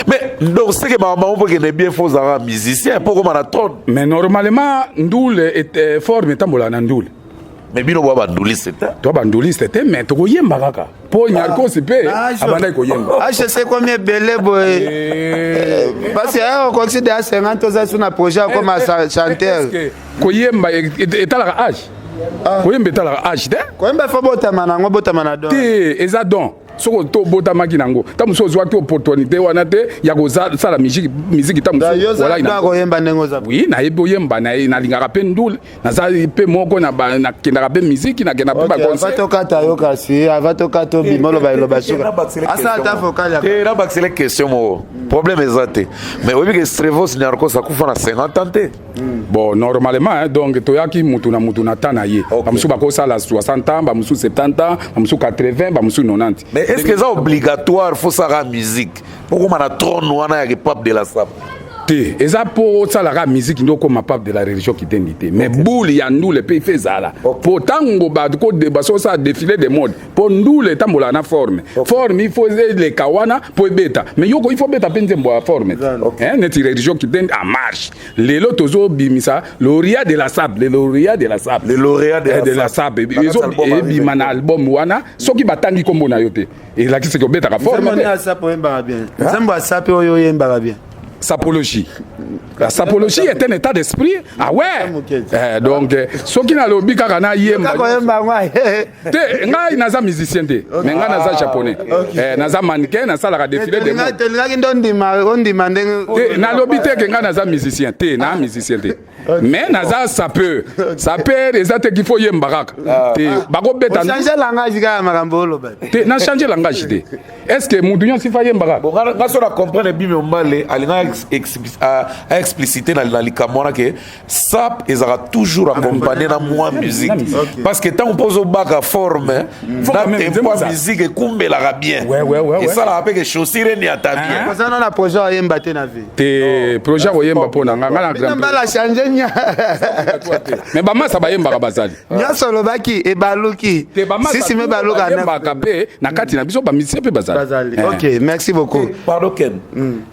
Mais donc c'est que makambo mpo ekende bien, faut ozalaka musicien mpo okoma na trône? Mais normalement ndule forme etambolaka na ndule. Mais bino bwa banduliste te. To banduliste te, mais tokoyemba kaka mpo Niarcos mpe abandaki koyemba. HC komi ebele boye parce que okoki de 50, oza su na projet akoma chanteur. Koyemba etalaka age? Koyemba etalaka age te. Koyemba faut botama nango, botama na don. Te, eza don. Soki tobotamaki nango, ta mosusu ozwaki opportunité wana te ya kosala musique, ta mosusu. Koyemba ndenge oza? Oui, nayebi oyemba, nalingaka mpe ndule, naza mpe moko nakendaka mpe musique, nakenda mpe baconcert. Tokata yo kasi ava tokata, obima oloba eloba suka, asala ata vocal. Te, nabakisele question moko, problème eza te. Mais oyebi ke Strevos Niarcos akufa na 50 ans te? Bon, normalement hein, donc toyaki mutu na mutu na ta na ye. Bamosusu bakosala 60 ans, bamosusu 70 ans, bamosusu 80, bamosusu 90. Mais est ce que eza obligatoire faut sala musique okoma na trône wana ya pape de la sape? Te, eza mpo osalaka musique nde okóma pape de la religion kitendi te. Mais boule ya ndule mpe ife ezala, po ntango bato kodeba so osala défilé de mode, mpo ndule etambolaka na forme. Forme il faut eleka wana mpo ebeta. Mais yoko il faut beta mpe nzembo ya forme te, neti religion kitendi en marche. Lelo tozobimisa lauréat de la sape, le lauréat de la sape. Le lauréat de la, de la sape ebima na album wana. Soki batangi nkombo na yo te, elakisi obetaka forme te. Nzembo ya sape oyo oyembaka bien? Sapologie. La sapologie est un état d'esprit. Ah ouais. Donc, soki nalobi kaka nayemba te, ngai naza musicien te, mais ngai naza japonais, naza mannequin, nasalaka défilé de mode. Tolingaki nde ondima, ondima ndenge. Te, nalobi te ke ngai naza musicien te, na musicien te. Mais naza sapeur. Sapeur eza te qu'il faut yemba kaka. Ah. Te bakobeta. Changer langage kaka makambo oloba. Te na changer langage te. Est-ce que mutu nyonso ifa yemba kaka? Bon, nga so na comprendre Bimi Ombale alinga a expliciter na likambo wana ke sap ezalaka toujours accompagné na mwa musique parce que ntango mpo ozobaka forme na tempo ya musique ekumbelaka bien, esalaka mpe ke chaussure eniata bien. Ozana na projet oyemba te na vie? Te, projet koyemba mpo na nga, nga na mbala change nya. Mais bamasa bayembaka bazali. Nyonso olobaki ebaluki sisi me baluka. Bayembaka mpe na kati na biso, bamusicien mpe bazali. Ok, merci beaucoup. Pardon Ken,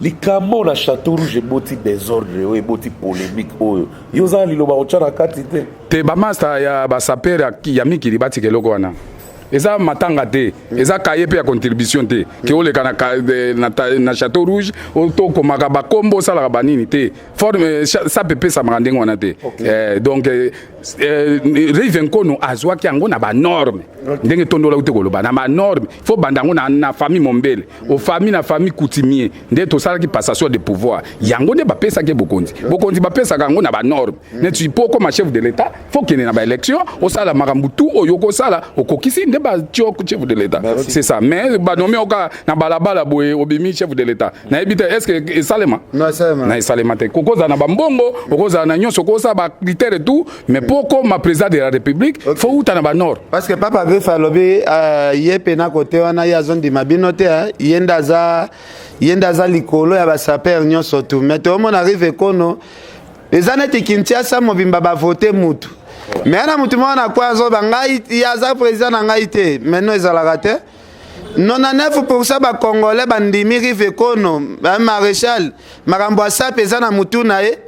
likambo na Château Rouge eboti désordre oyo, eboti polémique oyo, yo oza na liloba kotya na kati te? Te, bamaster ya basapeurs ya mikili batika eloko wana. Eza matanga te, eza kaye mpe ya contribution te ke oleka na Château Rouge, tokomaka bakombo, osalaka banini te. Forme sape epesamaka ndenge wana te. Donc Rive Nkono azwaki yango na banorme ndenge tondola te koloba na banorme. Faut banda yango na famille Mombele, ofamille na famille coutumier nde tosalaki passation de pouvoir. Yango nde bapesaki bokonzi. Bokonzi bapesaka yango na banorme. Neti mpo okoma chef de l'État, faut kende na baélection, osala makambo tu oyo okosala, okokisi nde batio chef de l'État, c'est ça. Mais banomi oka na balabala boye, obimi chef de l'État, nayebi te est ce que esalema na esalema te. Kokozala na bambongo, okozala na nyonso, okosala bacritère tout, mais mpo okoma président de la République, faut uta na banord. Parce que Papa Griffe alobi ye mpe na kote wana, ye azondima bino te, ye nde aza, ye nde aza likolo ya basapeurs nyonso tu. Mais toomona Rive Kono eza neti Kinshasa mobimba bavote mutu, mais ana mutu moko na kwa azoba ngai, ye aza président na ngai te. Mais no, ezalaka te. 99 % bacongolais bandimi Rive Kono maréchal. Makambo asape eza na mutu na ye.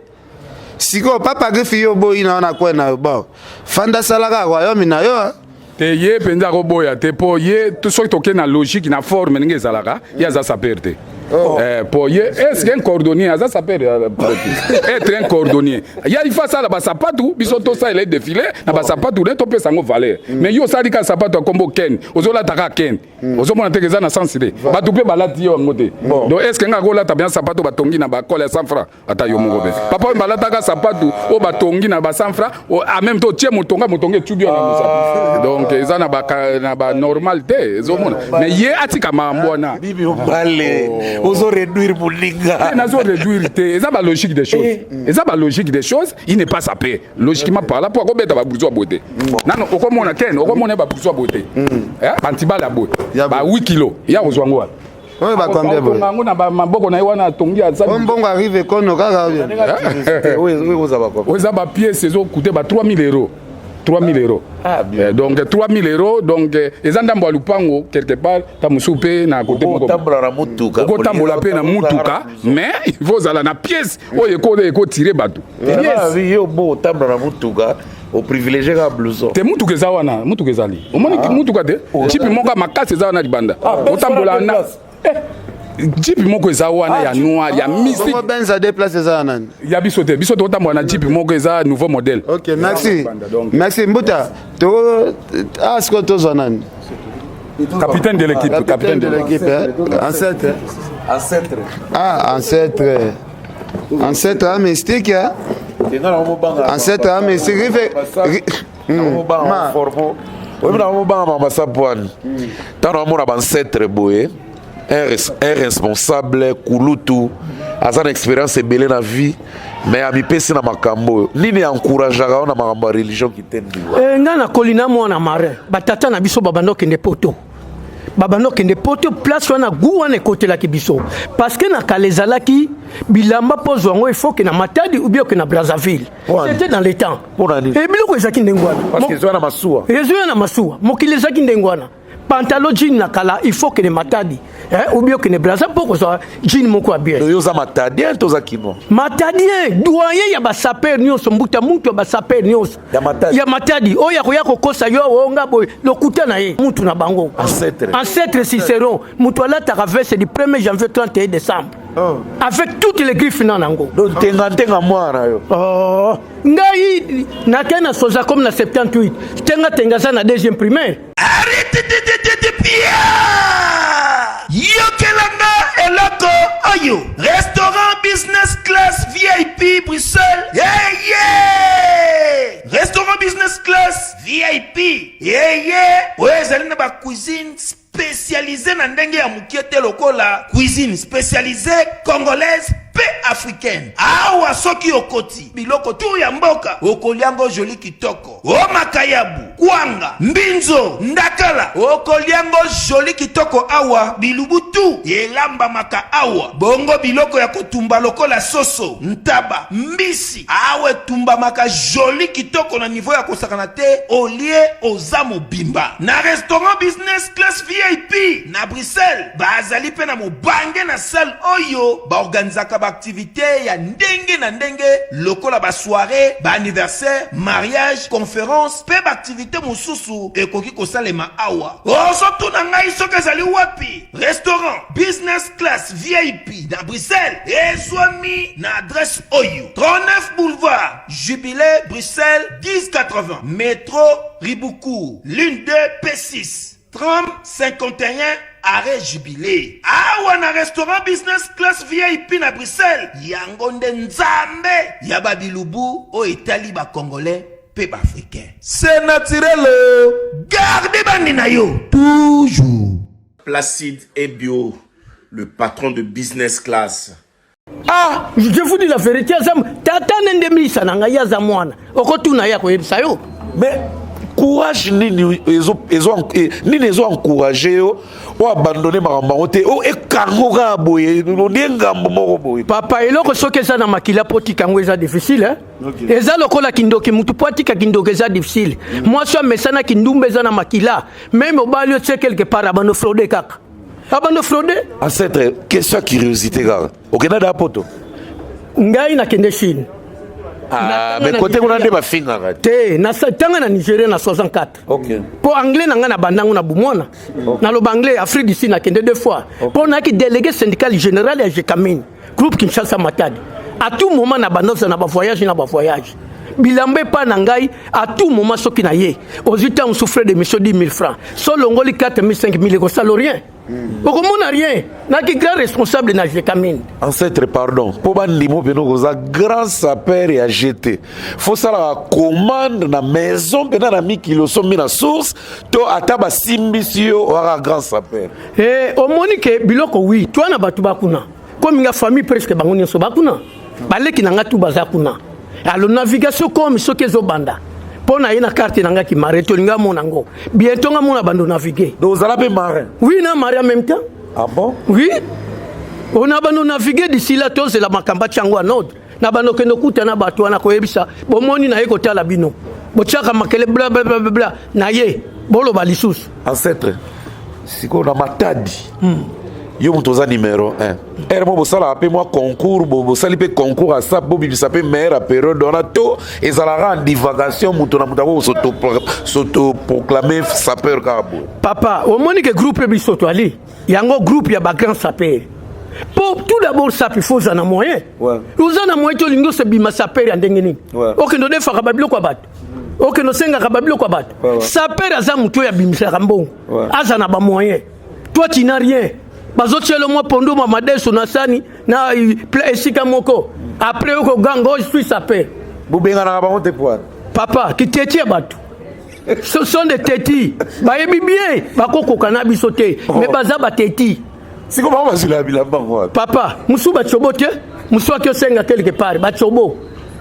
Sikoyo Papa Griffe, yo oboyi na yo na kwe na yo, bon, fanda, asalaka royaume na yo. Te, ye mpenza akoboya te, mpo ye soki tokei na logique, na forme ndenge ezalaka, ye aza sapeur te. Po ye, est ce un cordonnier aza sapeur? Être un cordonnier, ya il faut asala basapatu. Biso tosalela défilé na basapatu ne topesa yango valeur. Mais yo osali kaka sapatu ya kombo Ken, ozolata kaka Ken, ozomona teke eza na sens te. Bato mpe balati yo yango te. Donc est ce que nga akolata bien sapatu batongi na bakole ya 100 francs? Ata yo moko mpe, papa oyo balataka sapatu oyo batongi na ba 100 francs, en même temps otie motonga, motonga etubi yo na mosapi. Donc eza na banormal te, ezomona. Mais ye atika makambo wana. Bibi Obale, ozo réduire moninga. Nazo réduire te, eza balogique des choses, eza balogique des choses. Il n'est pas sapé logiquement par là, po akobeta babruzo ya boye te. Nano okomona Ken, okomona babruzo ya boye te, bantibala ya boye ba 8 kilo ya kozwa yango wana. Oyo bacombien boye? Yango na maboko na ye wana atongi. Aza mbongo arrive Kono kaka. Oyo eza bapièce ezokute ba 3000 euros, 3000 euros. Ah, bien. Donc 3000 euros, donc eza ndambo ya lupango quelque part ta mosusu mpe na kote moko. Okotambola na mutuka. Okotambola mpe na mutuka, mais il faut ozala na pièce oyo ekotire bato. Yo bo otambola na mutuka, oprivilégie kaka blouson. Te, mutuka eza wana, mutuka ezali. Omoni mutuka te, jeep moko ya makasi eza wana libanda. Otambola na jeep moko eza wana ya noir ya mystique. Benza deux places eza ya nani? Ya biso te. Biso tokotambola na jeep moko eza nouveau modèle. Ok, merci, merci Mbuta. To ah, sikoyo tozwa nani? Capitaine de l'équipe. Capitaine de l'équipe, ancêtre. Ancêtre. Ah, ancêtre, ancêtre, ah, mystique, hein? Ancêtre, ah, mystique. Rive. Oyebi na mobanga mama sapo wani, ntango namona bancêtre boye, un responsable kulutu aza na expérience ebele na vie, mais amipesi na makambo oyo. Nini encourageaka yo na makambo ya religion kitendiwa? Nga nakoli na mwana marin. Batata na biso babanda okende poto, babanda okende poto. Place wana gu wana ekotelaki biso, parce que na kala ezalaki bilamba mpo ozwa yango, il faut ke na Matadi ou bien oke na Brazzaville. C'était dans les temps. E biloko ezalaki ndenge wana. Ezwa na masuwa. Ezwa na masuwa. Mokili ezalaki ndenge wana. Pantalon jean na kala, il faut kende Matadi, eh, ou bien okende Braza mpo kozwa jean moko ya bien. Yo oza matadien to oza kino? Matadien, doyen ya basapeurs nyonso, mbuta mutu ya basapeurs nyonso. Ya Matadi. Ya Matadi. Oyo akoya kokosa yo onga boye, lokuta na ye. Mutu na bango. Ancêtre. Ancêtre Cicéron, mutu alataka veste du 1er janvier 31 décembre. Oh. Avec toutes les griffes na nango. Donc tenga tenga mwana yo. Oh. Ngai nakei na soza comme na 78. Tenga tenga za na deuxième primaire. Yokelanga eloko oyo, restaurant business. Class VIP Bruxelles. Yeah, yeah! Restaurant Business Class VIP. Yeah, yeah! Oyo ezali na ba cuisine spécialisée na ndenge ya mokie te lokola cuisine spécialisée congolaise mpe africaine. Awa soki okoti biloko tu ya mboka okoliango joli kitoko. O makayabu, kwanga, mbinzo, ndakala, okoliango joli kitoko awa bilubu tu elambamaka awa. Bongo biloko ya kotumba lokola soso, ntaba, mbisi awa etumbamaka joli kitoko na niveau ya kosakana te, olie oza mobimba. Na restaurant business class VIP na Bruxelles bazali pe na mobange na salle oyo baorganizaka ba activite ya ndenge na ndenge lokola ba soiree, ba anniversaire, mariage, conference pe ba activite mosusu ekoki kosalema awa. Ozotuna ngai soki ezali wapi? Restaurant Business Class VIP na Bruxelles ezwami na adresse oyo, 39 boulevard Jubilé, Bruxelles 1080, metro Riboucourt, ligne 2 P6. Tram 51 arrêt Jubilé. Awa na restaurant business class VIP na Bruxelles, yango nde nzambe ya ba bilubu oyo etali ba congolais pe ba africains. C'est naturel oh. Garde bandi na yo toujours. Placide Ebio, le patron de business class. Ah, je vous dis la vérité, aza tata ne nde misa na ngai aza mwana. Okotuna ye akoyebisa yo. Mais courage nini ezo ezo eh, nini ezo encourager yo o abandonner makambo yango te o ekango kaka boye ondie ngambo moko boye. Papa eloko soki eza na makila mpo tika yango eza difficile hein? Okay. Eza lokola kindoki mutu mpo atika kindoki eza difficile. Mwasi amesana kindumba eza na makila meme obali otie quelque part abando fraude kaka. abando fraude ancêtre question ya curiosité kaka okenda da poto ngai nakende chine Ah, mais côté kuna nde bafingaka te natanga na nigeria na 64 okay. mpo anglais na ngai na bandango na bomwana okay. naloba anglais afrique du sud nakende deux fois mpo okay. nayaki délégué syndical général ya gecamine groupe kinshasa matadi à tout moment na bandoza na bavoyage na bavoyage bilamba epai na ngai à tout moment soki na ye ozwi ntango mosusu frais de mission 10 000 francs so olongoli 4 000 5 000 ekosala rien okomona rien naki grand responsable na gecamine ancêtre pardon mpo bandimo mpena okoza grand saper ya gt fosalaka commande na maison mpena na mikili osombi na source to ata basimbisi yo oyaka grand saper eh, omoni ke biloko wi twa na bato bakuna komi nga famille presque bango nyonso bakuna baleki na nga tu baza kuna alo navigation komi soki ezobanda mpo na ye na carte na nga kimare tolingi amona yango bientôt nga mona bando navigue donc ozala mpe marin oui na marin en même temps ah bon oui on a bando navigue d'ici là tozela makambo atya yango en ordre na bando okende okuta na bato wana koyebisa bomoni na ye kotala bino botiaka makele blablabla na ye boloba lisusu ancêtre sikoyo na matadi hmm. yo moto oza numero 1 ere mo bosalaka mpe mwa concours bosali mpe concours asap bobimisa mpe meilleur ya periode wana to ezalaka en divagation moto na moto ako s'autoproclame sapeur kaka boye papa omoni ke groupe biso toali yango groupe ya bagrand sapeur po tout d'abord sape il faut oza na moyen oza na moyen te olingi osebima sapeur ya ndenge nini okende odefaka babiloko ya bato okende osengaka babiloko ya bato sapeur aza moto oyo abimisaka mbongo aza na bamoyen toi tu n'as rien bazotiela mwa pondu mwa madeso na sani na esika moko après okoganga oyo suis sapeur bobenganaka bango te poana papa kiteti ya bato ce sont des teti bayebi bien bakokoka na biso te oh. mais baza bateti siko bango bazwila bilamba yango wapi papa mosusu batiobo te mosusu aki osenga quelque part batiobo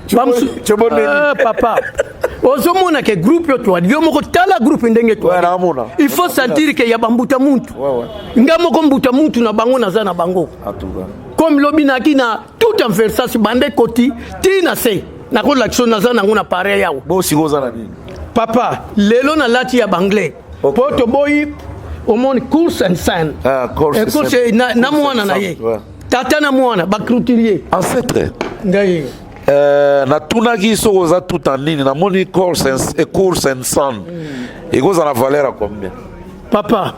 eh, papa ozomona ke groupe yo toali yo moko tala groupe ndenge toali il faut sentir ke ya bambuta muntu nga moko mbuta muntu na bango naza na bango comme lobi naki na tout en versas banda ekoti ti na se nakolakisa naza nango na pareil awa bo sikoyo oza na nini papa lelo nalati ya banglais po toboyi omoni course and sign ah, course, eh, course na, na mwana na ye tata na mwana bacroutilier ancêtre ngai Euh, natunaki soki oza tout en nini namoni course and, eh, course and son mm. ekozala valeur ya combien papa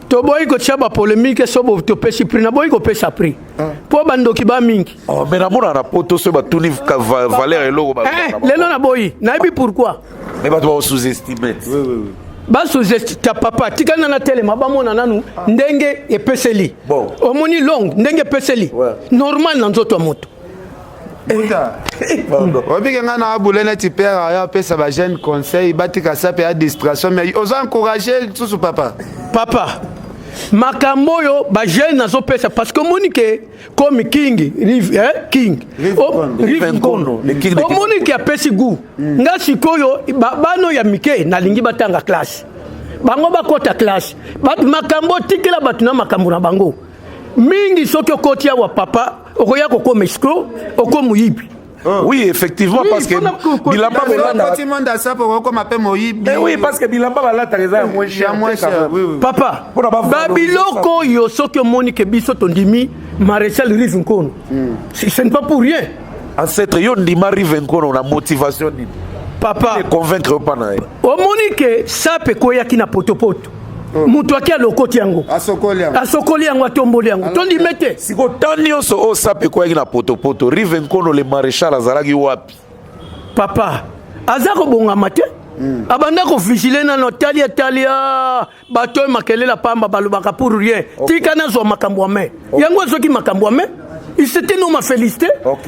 toboyi kotia bapolemike so topesi prix naboyi kopesa prix mpo ah. bandoki ba mingi oh, mais namona na poto soki batuni valeur eloko eh, lelo naboyi nayebi pourquoi mais bato bakosous-estime basous-estime papa tika nana telema bamona nanu ndenge epeseli omoni longue ndenge epeseli normal na nzoto ya moto. Obike ngai na abule neti père aya apesa bajeune conseil batika sape ya distraction, mais oza encourage lisusu papa. Papa, makambo oyo bajeune nazopesa, parce que omoni ke comme King Rive, eh, King Rive Nkono, omoni ke apesi goût. Nga sikoyo bana oyo ya mike nalingi batanga classe, bango bakota classe. Makambo tikela bato na makambo na bango mingi. Soki okoti awa papa, okoya kokoma escroc, okomoyibi. Oui, effectivement, oui, parce que bilamba bolanda monde asapo okoma pe moyibi. Eh oui, parce que bilamba balataka eza ya moins cher. Moins cher, oui, oui. Papa, babiloko oyo soki omoni ke biso tondimi maréchal Rive Nkono, ce n'est pas pour rien. Ancêtre, yo ndima Rive Nkono na motivation nini? Papa, convaincre yo mpa na ye. Omoni ke sape ekweyaki na potopoto, moto aki alokoti yango, asokoli yango, atomboli yango, tondime te. Siko tan nyonso oyo sape ekweyaki na potopoto, Rive Nkono le maréchal azalaki wapi? Papa, aza kobongama te. Abanda kovigile nano, atali, atali, bato oyo makelela pamba balobaka pour rien. Tika nazwa makambo ya mai yango, azwaki makambo ya mai, il s'était non ma félicité.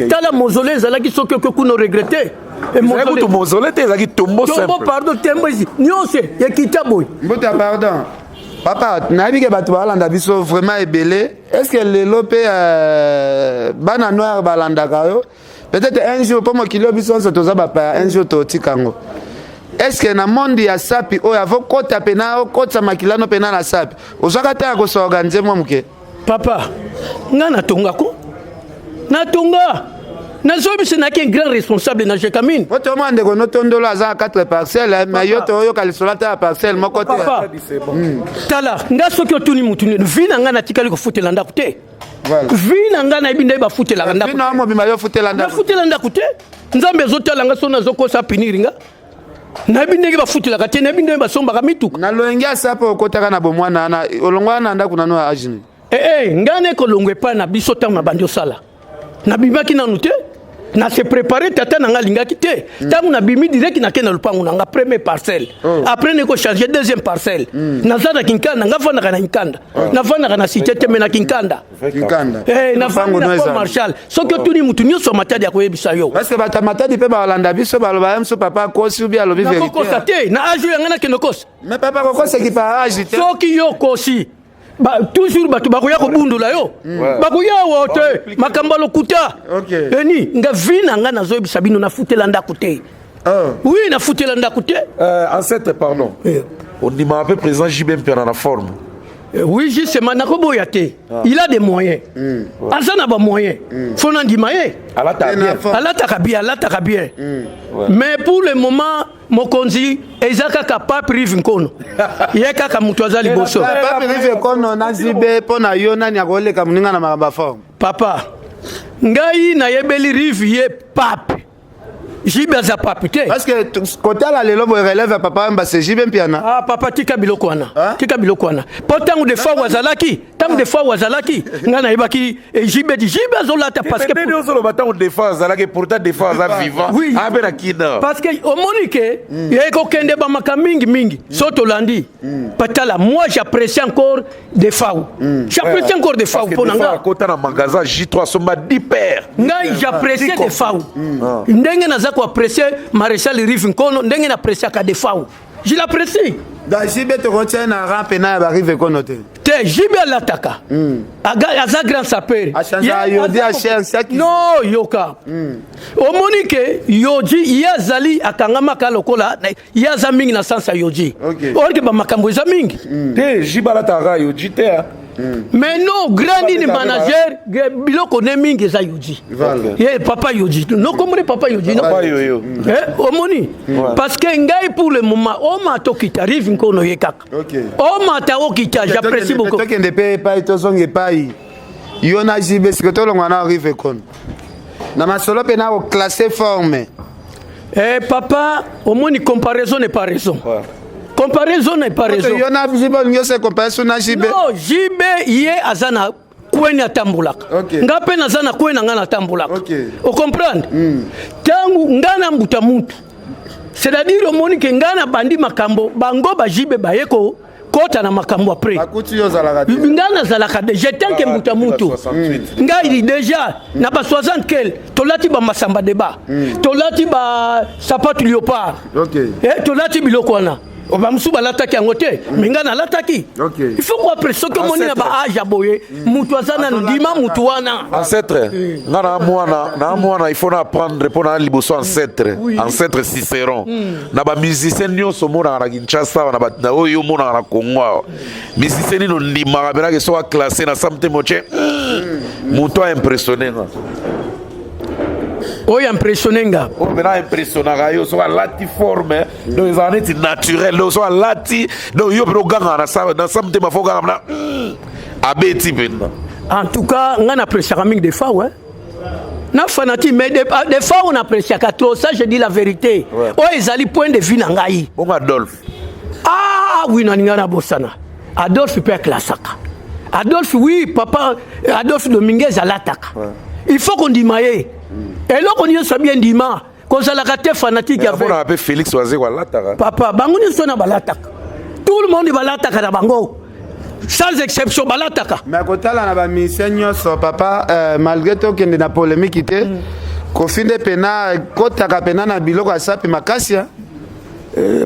Tala mausolée ezalaki, soki oke kuna oregrete. Kutu mausolée te, ezalaki tombeau. Tombeau, pardon, tombeau nyonso ekita boye. Mbuta, pardon papa, nayebi ke bato balanda biso vraiment ebele. Est ce que lelo mpe bana noir balandaka yo? Peut-être un jour, mpo mokili oyo biso nyonso toza bapaya, un jour totika yango. Est ce que na monde ya sapi oyo avokota mpena okotisa makilano mpena na sapi, ozwaka te ya kosorganize mwa moke? Papa, nga natongako, natonga, nazoyebisa, naki un grand responsable na Gécamines. Po tomona ndeko notondolo aza na 4 parcelle, mais yo toyoka lisolo ata ya parcelle moko te. Papa, tala nga, soki otuni mutu nini, vie na nga natikali kofutela ndako te. Vie na nga nayebi nde bafutelaka ndako. Mobimba yo futela ndako? Nafutela ndako te. Nzambe azotala nga, so nazokosa punir nga. Nayebi ndenge bafutelaka te, nayebi ndenge basombaka mituka. Na loyenge ya sape okotaka na bomwana wana, olongwana na ndako nano ya age nini? Ee, ngai nakolongwa epai na biso ntango na bandi osala, nabimaki nanu te, na se préparé. Tata na nga alingaki te. Ntango nabimi direct, nake na lopango na nga, premier parcelle. Après neko changer deuxième parcelle. Naza na Kinkanda, nga vandaka na Kinkanda, navandaka na cité te, mais na Kinkanda. Navandi na Pont Marshal. Soki otuni mutu nyonso ya Matadi, akoyebisa yo. Parce que bato ya Matadi mpe balanda biso, baloba ye mosu papa akosi ubi alobi vérité. Nakokosa te na age oyo yanga nakende kosa. Mais papa, kokosa ekipa age te. Soki yo okosi ba, toujours bato bakoya kobundula yo, bakoya awa te, makambo ya lokuta. Eni nga vie na nga nazoyebisa bino, nafutela ndako te. Oui, nafutela ndako te. Ancêtre, pardon, ondimaka mpe président JB Mpiana na forme? Oui, justement, nakoboya te. Il a des moyens, aza na bamoyens, fo nandima ye. Alataka bien, alataka bien, mais pour le moment mokonzi eza kaka Pape Rive Nkono, ye kaka moto aza liboso. Pape Rive Nkono na JB, mpo na yo nani akoleka moninga na makambo ya forme? Papa, ngai nayebeli Rive, ye pape, JB aza pape te. Parce que kotala lelo boye, relève ya Papa Wemba c'est JB Mpiana. Ah papa, tika biloko wana, tika biloko wana, mpo ntango Defao azalaki, ntango Defao azalaki, ngai nayebaki JB di JB azolata parce que ozoloba ntango Defao azalaki, pourtant Defao aza vivant. Oui. Abe na kina. Parce que omoni ke ye kokende bamaka mingi mingi, so tolandi patala, moi j'apprécie encore Defao, j'apprécie encore Defao mpo na nga. Akota na magasin J3, asomba 10 paires. Ngai j'apprécie Defao ndenge naza koapprécie maréchal Rive Nkono, ndenge nappréciaka Defao, je l'apprécie. Donc JB tokotia na rang pena ya barive Kono te? Te, JB alataka, aza grand sapeur. Non, yoka, omoni ke Yohji, ye azali akangamaka lokola ye aza mingi na sens ya Yohji, or ke bamakambo eza mingi. Te, JB alataka Yohji te. Mais non, grand nini, manager, biloko ne mingi eza Yohji. Ye papa Yohji, nokomoni papa Yohji. Omoni, parce que ngai pour le moment omata okita, Rive Nkono ye kaka omata okita, j'apprécie beaucoup. Tokende mpe epai, tozonga epai yo na JB. Siko tolongwa na Rive Kono na masolo mpe na koclasse forme. Eh, papa, omoni, comparaison n'est pas raison. Ouais. Comparaison n'est pas raison. Yo na JB, olingi ose comparaison na JB? Non, JB ye aza na kweni atambolaka. Nga mpe naza na kweni na nga natambolaka. Ocomprendre? Ntango nga na mbuta mutu, c'est-à-dire omoni ke nga na bandi makambo, bango ba JB baye ko. Tokokota na makambo après. Ngai nazalaka déjà tant que mbuta mutu. Ngai déjà na ba 60 quel tolati ba masamba débat. Tolati ba sapatu léopard. Eh, tolati biloko wana. Oh, bamosusu balataki yango te mais ngai nalataki. Il faut ko après soki omoni na ba âge ya boye mutu aza nanu ndima mutu wana. Ancêtre, nga na mwana, na mwana, il faut na apprendre mpo na liboso ancêtre. Ancêtre Cicéron. Na bamusicien nyonso omonaka na Kinshasa awa, na na oyo omonaka na Congo awa, musicien nini ondimaka mpenake soki aclasse na sam te motie moto aimpressionne nga? Oyo impressionne nga? Oyo mpena impressionnaka yo soki alati forme, donc ezala neti naturel, donc soki alati, donc yo mpena ogangaka na sa motema, fo ogangaka mpena abeti mpenza. En tout cas, nga n'appréciaka mingi Defao, hein. Na fanatique, mais des fois on appréciaka trop ça, je dis la vérité. Oyo ezali point de vue na ngai. Bongo Adolphe? Ah oui, naninga na bosana Adolphe mpe aklasaka. Adolphe, oui, papa Adolphe Dominguez alataka. Il faut kondima ye. Eloko nyonso bien ndima, kozalaka te fanatique ya Namonaka mpe Félix Wazeko alataka. Papa, bango nyonso na balataka, tout le monde balataka na bango, sans exception balataka. Mais kotala na bamusicien nyonso, papa, malgré tokende na polémique te, Kofi nde pena kotaka pena na biloko ya sapi makasi, hein?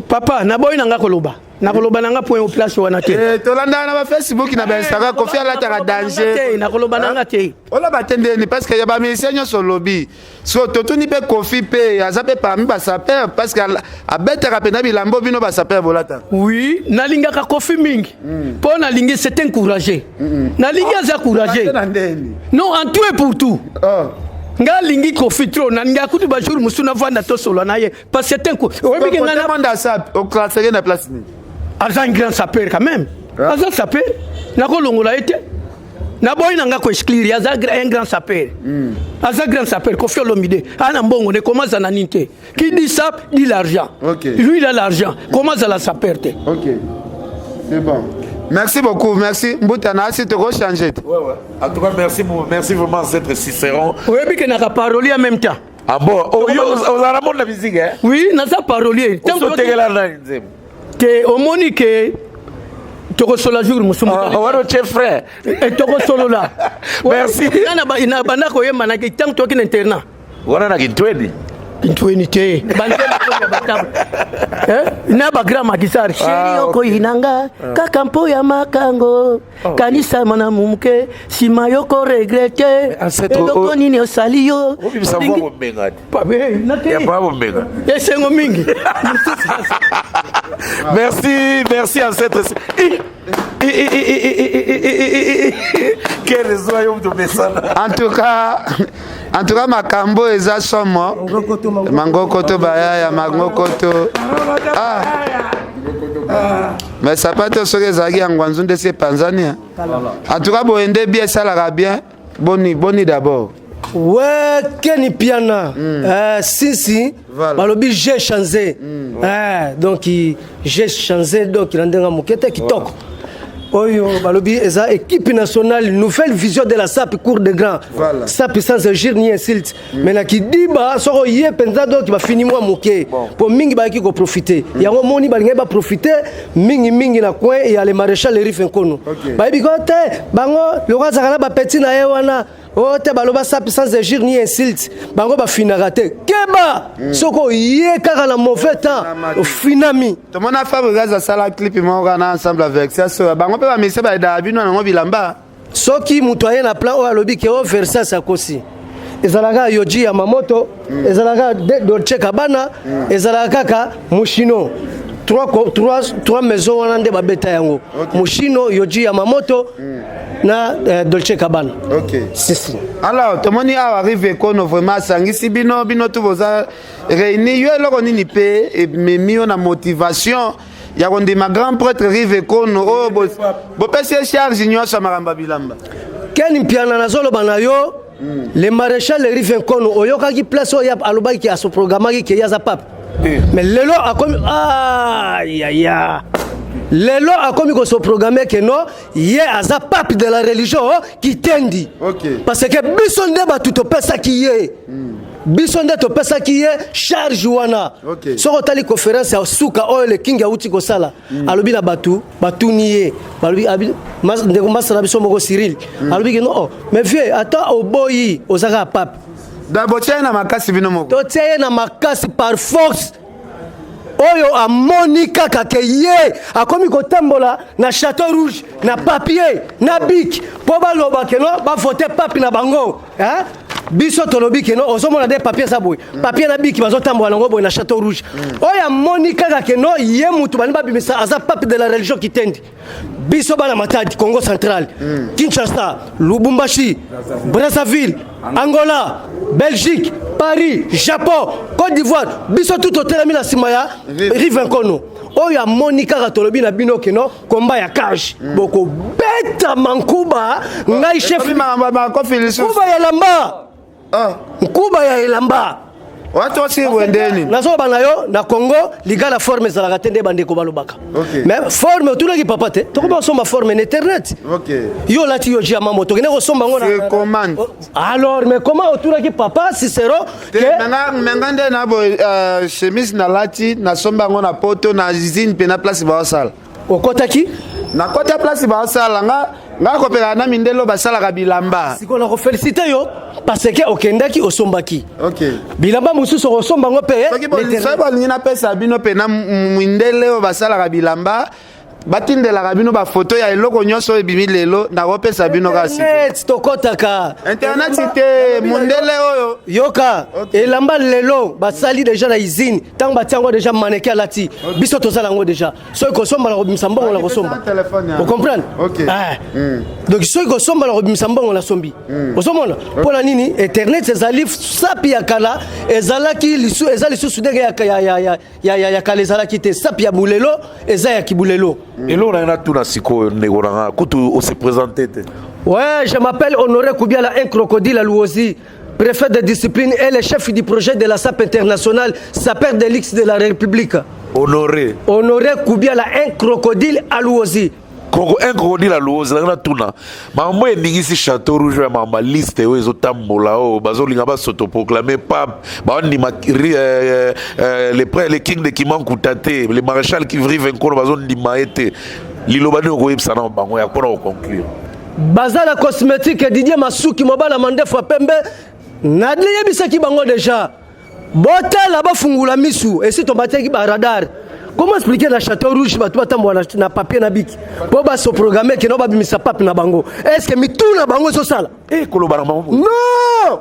Papa, naboyi na nga koloba, nakoloba na nga point au place wana te. Eh, tolandaka na bafacebook, na bainstagram, Kofi alataka danger. Te, nakoloba na nga te. Oloba te ndeni? Parce que ya bamusicien nyonso olobi so, totuni mpe Kofi mpe aza mpe parmi basapeur, parce que abetaka mpena bilambo bino basapeur bolataka. Oui, nalingaka Kofi mingi mpo nalingi, c'est un courageux. Nalingi, aza courageux. Na ndeni? Non, en tout et pour tout. Oh. Nga alingi Kofi trop, nalingi akuti bajour mosusu navanda tosolola na ye, parce que c'est un oyebi ke nga na Monde asape, oclasseke na place nini? Aza un grand sapeur quand même. Aza sapeur, nakolongola ye te, naboyi na nga koexclure. Aza un grand sapeur, aza grand sapeur. Kofi Olomide aa na mbongo ne, koma aza na nini te? Qui dit sap dit l'argent. Lui, il a l'argent, comment azala sapeur te? Ok, c'est bon, merci beaucoup, merci Mbuta na asi tokochange te. Ouais. En tout cas, merci, merci vraiment, ancêtre Cicéron. Oyebi ke naka parolier en même temps. Ah bon? Oh, yo, ozala monde na musique, hein? Oui, naza parolier. Osotekela nani nzembo? Te, omoni ke tokosola jour mosusu. Ah, wana otie frère. Eh, tokosolola. Merci. Nga na banda koyemba naki ntango toki na internat. Wana na Kintweni? Kintweni te, banzembo ya batable. Eh, na bagrand makisar chéri. Ah, ok. Okoyinanga kaka mpo ya makango, kanisa mana moke, nsima yo koregretter. Ancêtre, eloko nini osali yo? Obimisa mwa bombenga te. Eh, Ya pa bombenga. Esengo mingi. Merci, merci ancêtre. Eh, eh, eh, eh, eh, eh, eh, eh, eh, eh. Quel joyau de mesana. En tout cas, makambo eza somo. Mangokoto bayaya, mangokoto. Ah. Mais sapato soki ezalaki ya ngwanzu nde si epanzani, hein. En tout cas, boye nde bien, esalaka bien. Boni boni d'abord? Ouais, Kenny Piana, sisi balobi j'ai changé, donc j'ai changé, donc na ndenge moke te, kitoko. Oyo balobi eza équipe nationale, nouvelle vision de la SAP, cour de grand. SAP sans injure ni insulte, mais na kidiba soko ye mpenza, donc bafini mwa moke po mingi bayaki koprofite yango. Moni balingaki baprofite mingi mingi na coin ya le maréchal Erif Nkono. Bayebi ko te bango loko azalaka na bapeti na ye wana oyo te. Baloba SAP sans injure ni insulte, bango bafinaka te. Keba, soki oye kaka na mauvais temps, ofinami. Tomona Fabregas asala clip moko kaka na ensemble avec ça, bango mpe bamise bayedaka bino nango bilamba. Soki moto aye na plan oyo alobi ke o Versace akosi, ezalaka Yoji ya Mamoto, ezalaka Dolce Cabana, ezalaka kaka Moschino. Trois maison wana nde babeta yango: Moschino, Yoji ya Mamoto na Dolce Cabana. Sisi. Alors tomoni awa arrive Ekono, vraiment asangisi bino, bino tu boza réuni. Yo eloko nini mpe ememi yo na motivation ya kondima grand prêtre Rive Kono oyo bopesi ye charge nyonso ya makambo ya bilamba? Ken Mpiana, nazoloba na yo, le maréchal Rive Nkono, oyokaki place oyo alobaki ke asoprogramaki ke ye aza pape, mais lelo akomi, ayaya, lelo akomi kosoprogrammer ke non, ye aza pape de la religion kitendi. Parce que biso nde bato topesaki ye. Biso nde topesaki ye charge wana. Soki otali conférence ya suka oyo le king awuti kosala, alobi na bato, batuni ye, balobi ndeko masa na biso moko Cyril, alobi ke non, oh, mais vieux, ata oboyi, oza kaka pape. Donc botia ye na makasi bino moko. Totia ye na makasi par force. Oyo amoni kaka ke ye akomi kotambola na Château Rouge na papier na bic mpo baloba ke no bavote pape na bango, hein? Biso tolobi ke no, ozomona nde papier eza boye, papier na bic, bazotambola nango boye na Château Rouge. Oyo amoni kaka ke no, ye mutu balingi babimisa aza pape de la religion kitendi. Biso bana Matadi, Congo Central, Kinshasa, Lubumbashi, Brazzaville, Angola, Belgique, Paris, Japon, Côte d'Ivoire, biso tout totelemi na nsima ya Rive Nkono. Oyo amoni kaka, tolobi na bino ke no, komba ya cage, bokobeta mankuba. Ngai chef nkuba ya elamba, nkuba ya elamba. Watu wendeni. Nazoloba na yo, na Congo ligala forme ezalaka te nde bandeko balobaka. Mais forme otunaki papa te, tokomi kosomba forme na internet. Yo olati yo ji ya mambo, tokende kosomba yango na commande. Alors, mais comment otunaki papa Cicero? Me nga nde na boye, chemise nalati, nasomba yango na poto, na usine mpe na place baosala. Okotaki? Nakota place baosala. Nga kopelaka na mindele oyo basalaka bilamba. Sikoyo nakoféliciter yo parce que okendaki, osombaki. Bilamba mosusu okosomba yango mpe. Soki bolingi napesa bino mpena mindele oyo basalaka bilamba, batindelaka bino bafoto ya eloko nyonso oyo ebimi lelo, nakopesa bino kasi. Internet tokɔtaka. Internet te, mondele oyo. Yoka, elamba lelo basali déjà na usine, ntango batia yango déjà mannequin alati, biso tozala yango déjà. Soki kosomba na kobimisa mbongo na kosomba, ocomprendre? Donc soki kosomba na kobimisa mbongo nasombi, ozomona mpo na nini internet ezali sapi ya kala ezalaki lisu, eza lisusu ndenge ya kala ezalaki te. Sapi ya bulelo eza ya kibulelo. Eloko na ngai natuna sikoyo, ndeko na nga, kutu ose présente te. Ouais, je m'appelle Honoré Koubiala, un crocodile à Luozi, préfet de discipline et le chef du projet de la SAP internationale, sapeur de l'X de la République. Honoré. Honoré Koubiala, un crocodile à Luozi. Un crocodile à Luozi, nanga natuna. Makambo eningisi Château Rouge ya makambo liste oyo ezotambola, oyo bazolinga bas'autoproclamer pape, baondima le king de Kimankuta te, le maréchal Rive Nkolo, bazondima ye te. Liloba nini okoyebisa na bango ya mpona koconclure? Baza na cosmétique Didier Masuki, mobala mandefu ya pembe. Nayebisaki bango déjà, botala, bafungula misu. Esi tobatiaki baradar. Comment expliquer na Château Rouge bato batambola na papier na bic mpo basoprogame keno babimisa pape na bango? Est ce que mitu na bango ezosala? Koloba na bango. Non,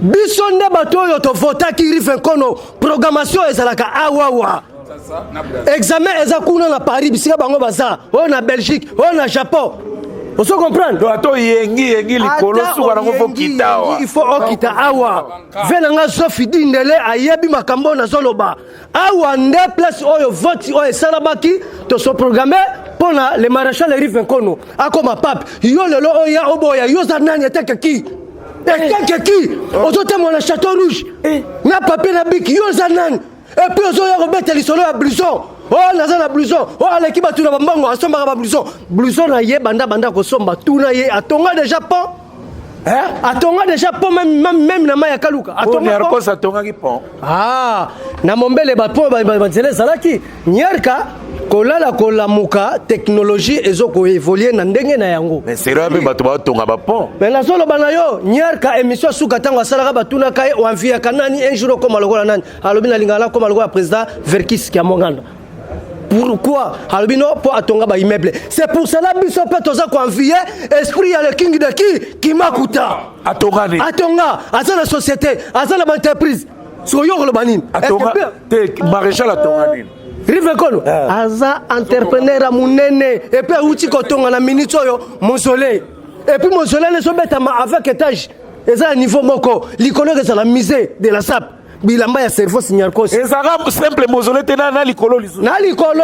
biso nde bato oyo tovotaki Rive Nkono. Programmation ezalaka awawa, examen eza kuna na Paris, bisika bango baza, oyo na Belgique, oyo na Japon, ozo comprendre? Ata oyengi yengi likolo, suka nango faut kita awa. Il faut okita awa. Ve na nga Zofi Dindele ayebi makambo oyo nazoloba. Awa nde place oyo vote oyo esalamaki, tosoprogrammer mpo na le maréchal Rive Nkono akoma pape. Yo lelo oya oboya, yo oza nani? Eteke ki, eteke ki ozotambola na Château Rouge na papier na bic, yo oza nani? Et puis ozoya kobeta lisolo ya blouson oyo, naza na blouson oyo, aleki bato na bambongo, asombaka bablouson. Blouson na ye banda banda kosomba, tuna ye, atonga déjà pont, atonga déjà pont, même na mai ya Kaluka. Atonga pont, atongaki pont. Ah, na Mombele bapont, banzela ezalaki nyerka. Kolala kolamuka, technologie ezokoévoluer na ndenge na yango. Mais sérieux, mpe bato batonga bapont. Mais nazoloba na yo, nyarka, émission suka ntango asalaka, batunaka ye: oenviaka nani? Un jour okóma lokola nani? Alobi: nalingaka nakóma lokola président Verckys Kiamwanganda. Pourquoi? Alobi no, mpo atonga baimmeuble. C'est pour cela biso mpe toza koenvier esprit ya le king de ki Kimakuta. Atonga nini? Atonga, aza na société, aza na baentreprise. Sikoyo yo koloba nini? Atonga te, maréchal atonga nini? Rive Kono aza entrepreneur ya monene. Et puis awuti kotonga na minute oyo mausolée. Et puis mausolée ezobetama avec étage, eza ya niveau moko likolo, ezala musée de la SAP, bilamba ya cerveau Signarcos. Ezalaka simple mausolée te, na likolo lisusu. Na likolo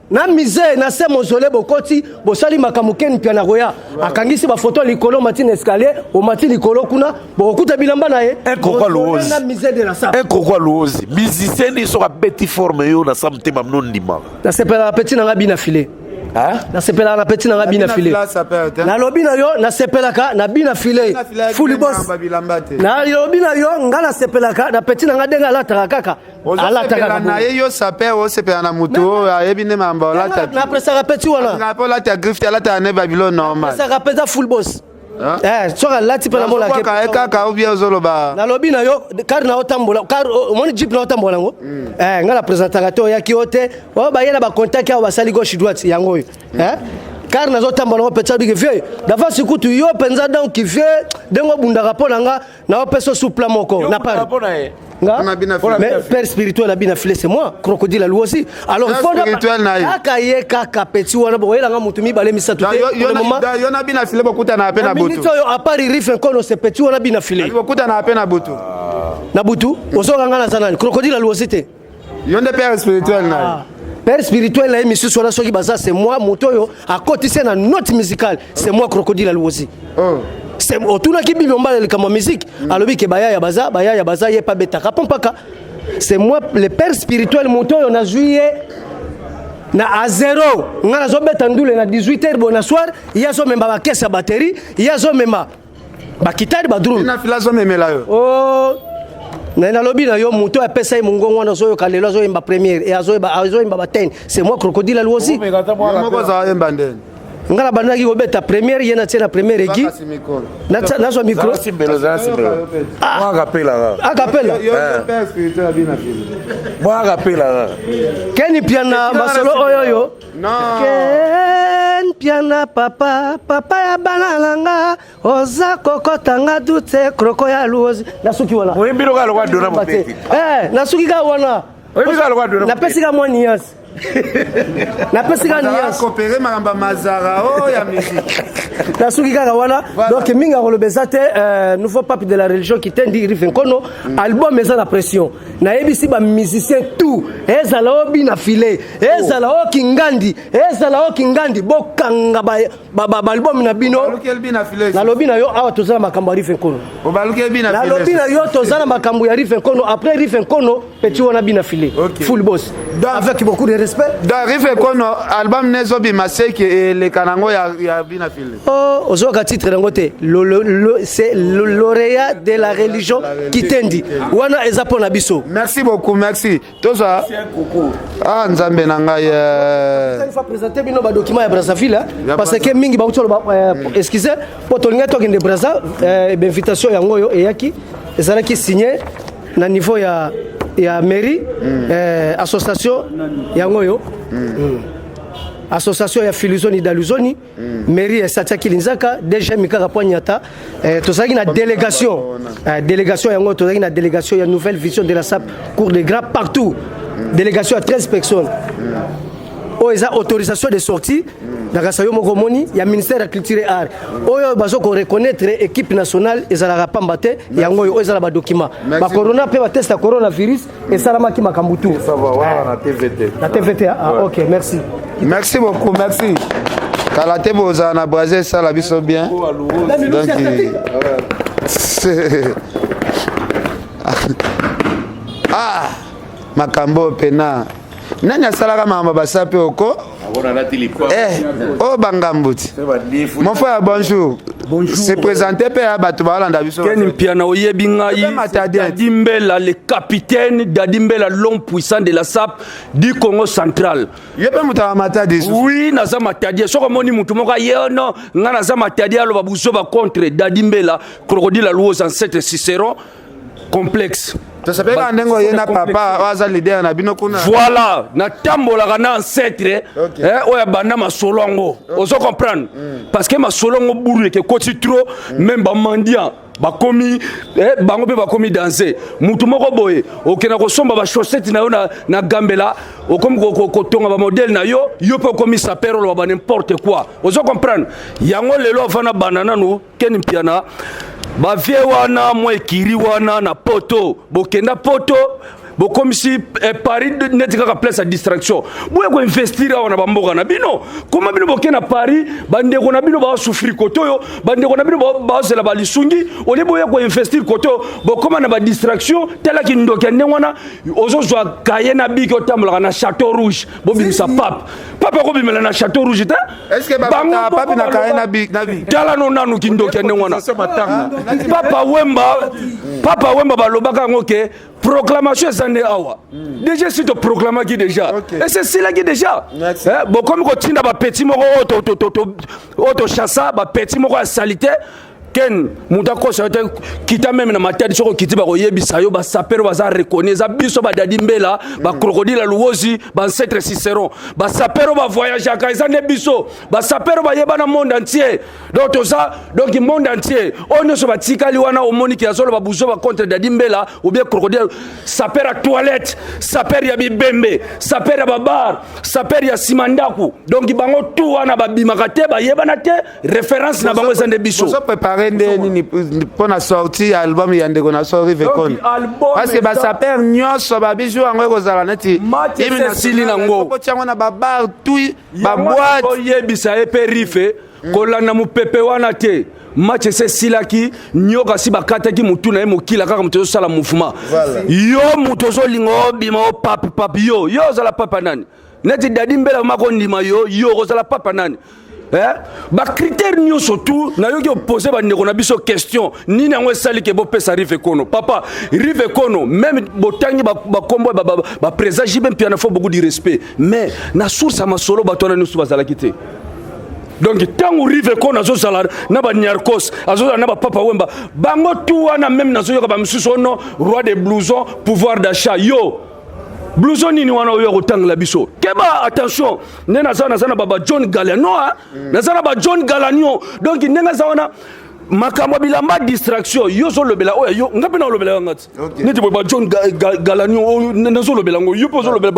na musée, na se mausolée, bokoti, bosali makambo. Keni mpia na koya, akangisi bafoto likolo, mati na escalier, omati likolo kuna, bokokuta bilamba na ye. Un crocodile Luozi. Na musée de la SAP. Un crocodile Luozi, musicien nde soki abeti forme, yo na sa motema mino ndimaka. Nasepelaka petit na nga bina file. Nasepelaka na petit na nga bina file. Nalobi na yo nasepelaka na bina file. Fuli boss. Nalobi na yo nga nasepelaka na petit na nga ndenge alataka kaka. Alataka kaka. Na ye yo saper osepela na moto oyo ayebi nde makambo olata. Napresaka petit wana. Nga pe olata griffe te alataka ne Babylone normal. Napresaka mpenza full boss. Eh, soki alati mpe namonaka ye kaka ou bien ozoloba nalobi na yo kar na otambola kar omoni jeep na otambola yango hmm. eh, ngai na présentaka te oyaki yo te oyo baye na bacontact awa basali gauche droite yango oyo hmm. eh? kar nazotambola yango mpenza bike vieux davasi kutu yo mpenza donc vieux ndenge obundaka mpo na nga naopesa osu plan moko na part nga mais père spirituel na bina file c'est moi crocodile à aussi alors il faut kaka ye kaka petit wana bokoyela nga mutu mibale misato te yo na bina file bokutana pe na butu minute oyo à part riff nkono c'est petit wana bina file bokutana pe na butu na butu ozoka nga naza nani crocodile à aussi te yo nde père spirituel na ye ah. père spirituel na ye misusu wana soki baza c'est moi moto oyo akotisi na note musicale c'est moi crocodile aluosi oh. otunaki bibi ombala likambo ya musique mm. alobi ke bayaya baza bayaya baza ye pa betaka pompaka c'est moi le père spirituel moto oyo nazwi ye na a zero ngai nazobeta ndule na 18 heures boye na soir ye azomema bakese ya batterie ye azomema bakitari badrone na fila azomemela yo oh na nalobi na yo moto apesa ye mongongo wana ozoyoka lelo azoyemba première e azoyemba batene c'est moi crocodile aluosi moko azoyemba ndeni nga nabandaki kobeta première ye natie na première egi nazwa micro akapela keni piana masolo oyo oyo Ken Piana papa papa ya bana na nga oza kokota nga dute kroko ya luozi nasuki wana oyembi lokola lokola dona mobeti eh nasuki kaka wana oyembi kaka lokola dona napesi ka mwa nuance napesi ka nuance kopere makambo ya mazara oyo oh, ya musique nasuki kaka wana donc mingi akoloba eza te euh, nouveau pape de la religion kitendi rive nkono mm. album eza na pression nayebisi ba musicien tout ezala obina filet ezala o kingandi ezala o kingandi bokanga baalbum na bino nalobi na yo awa toza na makambo ya rife nkono nalobi na yo toza na makambo ya rife nkono après rife nkono petit wana bina filet full boss avec beaucoup de respect donc rife nkono album nezobima seke eleka nango ya bina filet Oh, ozoyoka titre yango te c'est le lauréat de la religion kitendi wana eza mpo na biso merci beaucoup merci tozwa ah nzambe na ngai euh. une fois présenter bino badocument ya brazzaville parce que mingi bauti oloba euh, hmm. excuse mpo tolingaki tokende brazza euh, bainvitation yango oyo eyaki ezalaki signé na niveau ya ya mairie mm. eh, association yango oyo mm. mm. association ya filizoni daluzoni mm. mairie ya satiaki linzaka dgm kaka po anyata eh, tozalaki na délégation eh, délégation yango tozalaki na délégation ya nouvelle vision de la sap cour de grand partout mm. délégation ya 13 personnes mm. oyo eza autorisation de sortie mm. na kasa yo moko omoni ya ministère ya culture et art mm. oyo bazo koreconnaitre équipe nationale ezalaka pamba te yango oyo oyo eza na badocument bacorona mpe bateste ya coronavirus esalamaki makambo tout na tvt na tvt ah, ok merci merci beaucoup merci kala te bozala na brazil esala biso bien donc ah makambo oyo pena nani asalaka makambo basa mpe oko eh, oyo bangambo ti mon frère bonjour se présente mpe ya bato baolanda biso ken mpiana oyebi ngai dadi mbela le capitaine dadi mbela l'homme puissant de la sap du congo central ye mpe moto ya matadi oui naza matadi soki omoni motu moko aye oh no ngai naza matadi aloba buzoba contre dadi mbela crocodile aluoz ancêtre cicéron complexe tosepelaka ndenge oye na papa oyo aza leader na bino kuna voilà natambolaka na ancêtre eh, oyo abanda masolo yango ozo comprendre mm. parce que masolo yango buru eke ekoti trop mm. même bamandian bakomi eh, bango mpe bakomi danse motu moko boye okenda kosomba bachaussette na yo na, na gambela okomi kotonga bamodele na yo yo mpe okomi saper oloba ba n'importe quoi ozo comprendre yango lelo avanda banda nanu Ken Mpiana ba vie wana mwa ekiri wana na poto bokenda poto Bokomisi eh, Paris neti kaka place ya distraction. Boya koinvestir awa na bamboka na bino. Koma bino boke na Paris, bandeko na bino baosouffrir kote oyo, bandeko na bino baozela balisungi, olie boya koinvestir kote oyo, bokoma na badistraction. Tala kindoki ya ndenge wana, ozozwa kaye na biki otambolaka na Chateau Rouge, bobimisa pape. Pape akobimela na Chateau Rouge te. Tala no nanu kindoki ya ndenge wana. Papa Wemba, Papa Wemba balobaka yango ke proclamation eza nde awa mm. déjà si toproclamaki déjà ese esilaki déjà eh, bokomi kotinda bapeti moko oyo tochassa bapeti moko ya salite. Ken, moto akosa yo te. Kita meme na Matadi, soki okiti bakoyebisa yo basapero baza reconni. Eza biso badadi mbela, bacrocodile ya Luozi, baancetre Cicéron. Basapero bavoyageaka, eza nde biso basapero bayeba na monde entier. Donc toza, donc monde entier oyo nyonso batikali wana, omoniki azoloba buzoba contre Dadi Mbela ou bien crocodile, saper ya toilette, saper ya bibembe, saper ya babar, saper ya nsima ndako. Donc bango tu wana babimaka te, bayebana te. Référence na bango eza nde biso. Ozoprépare nde nini mpo na sortie ya album ya ndeko na so Rive Kono? Parce que basaper nyonso babiju yango ekozala neti esili nango. Otiango na babar tu, baboite. Oyebisa ye mpe Rife kolanda mopepe wana te. Match ese esilaki, nyoka si bakataki motu na ye, mokila kaka moto ezosala mouvement. Yo moto ozolinga obima o pape pape, yo yo ozala papa nani? Neti Dadi Mbela mako ndima yo, yo okozala papa nani? Eh? Bacritère nyonso tu nayoki opose bandeko na biso question nini yango esali ke bopesa Rive Kono. Papa Rive Kono, même botangi bakombo baprésident JB Mpiana, faut beaucoup du respect, mais na source ya masolo bato wana nyonso bazalaki te. Donc ntango Rive Kono azozala na baniarcos, azozala na bapapa Wemba, bango tu wana, même nazoyoka bamisusu ono roi de blouson, pouvoir d'achat. Yo blouson nini wana oyo akotangela biso? Keba, attention, nde naza na baba John Galiano, naza na ba John Galanio. Donc ndenge aza wana, makambo ya bilamba, distraction, yo ozolobela oyo yo, nga mpe naolobela yanga ti neti boye ba John Galanio oyo nazolobela yango, yo mpe ozolobela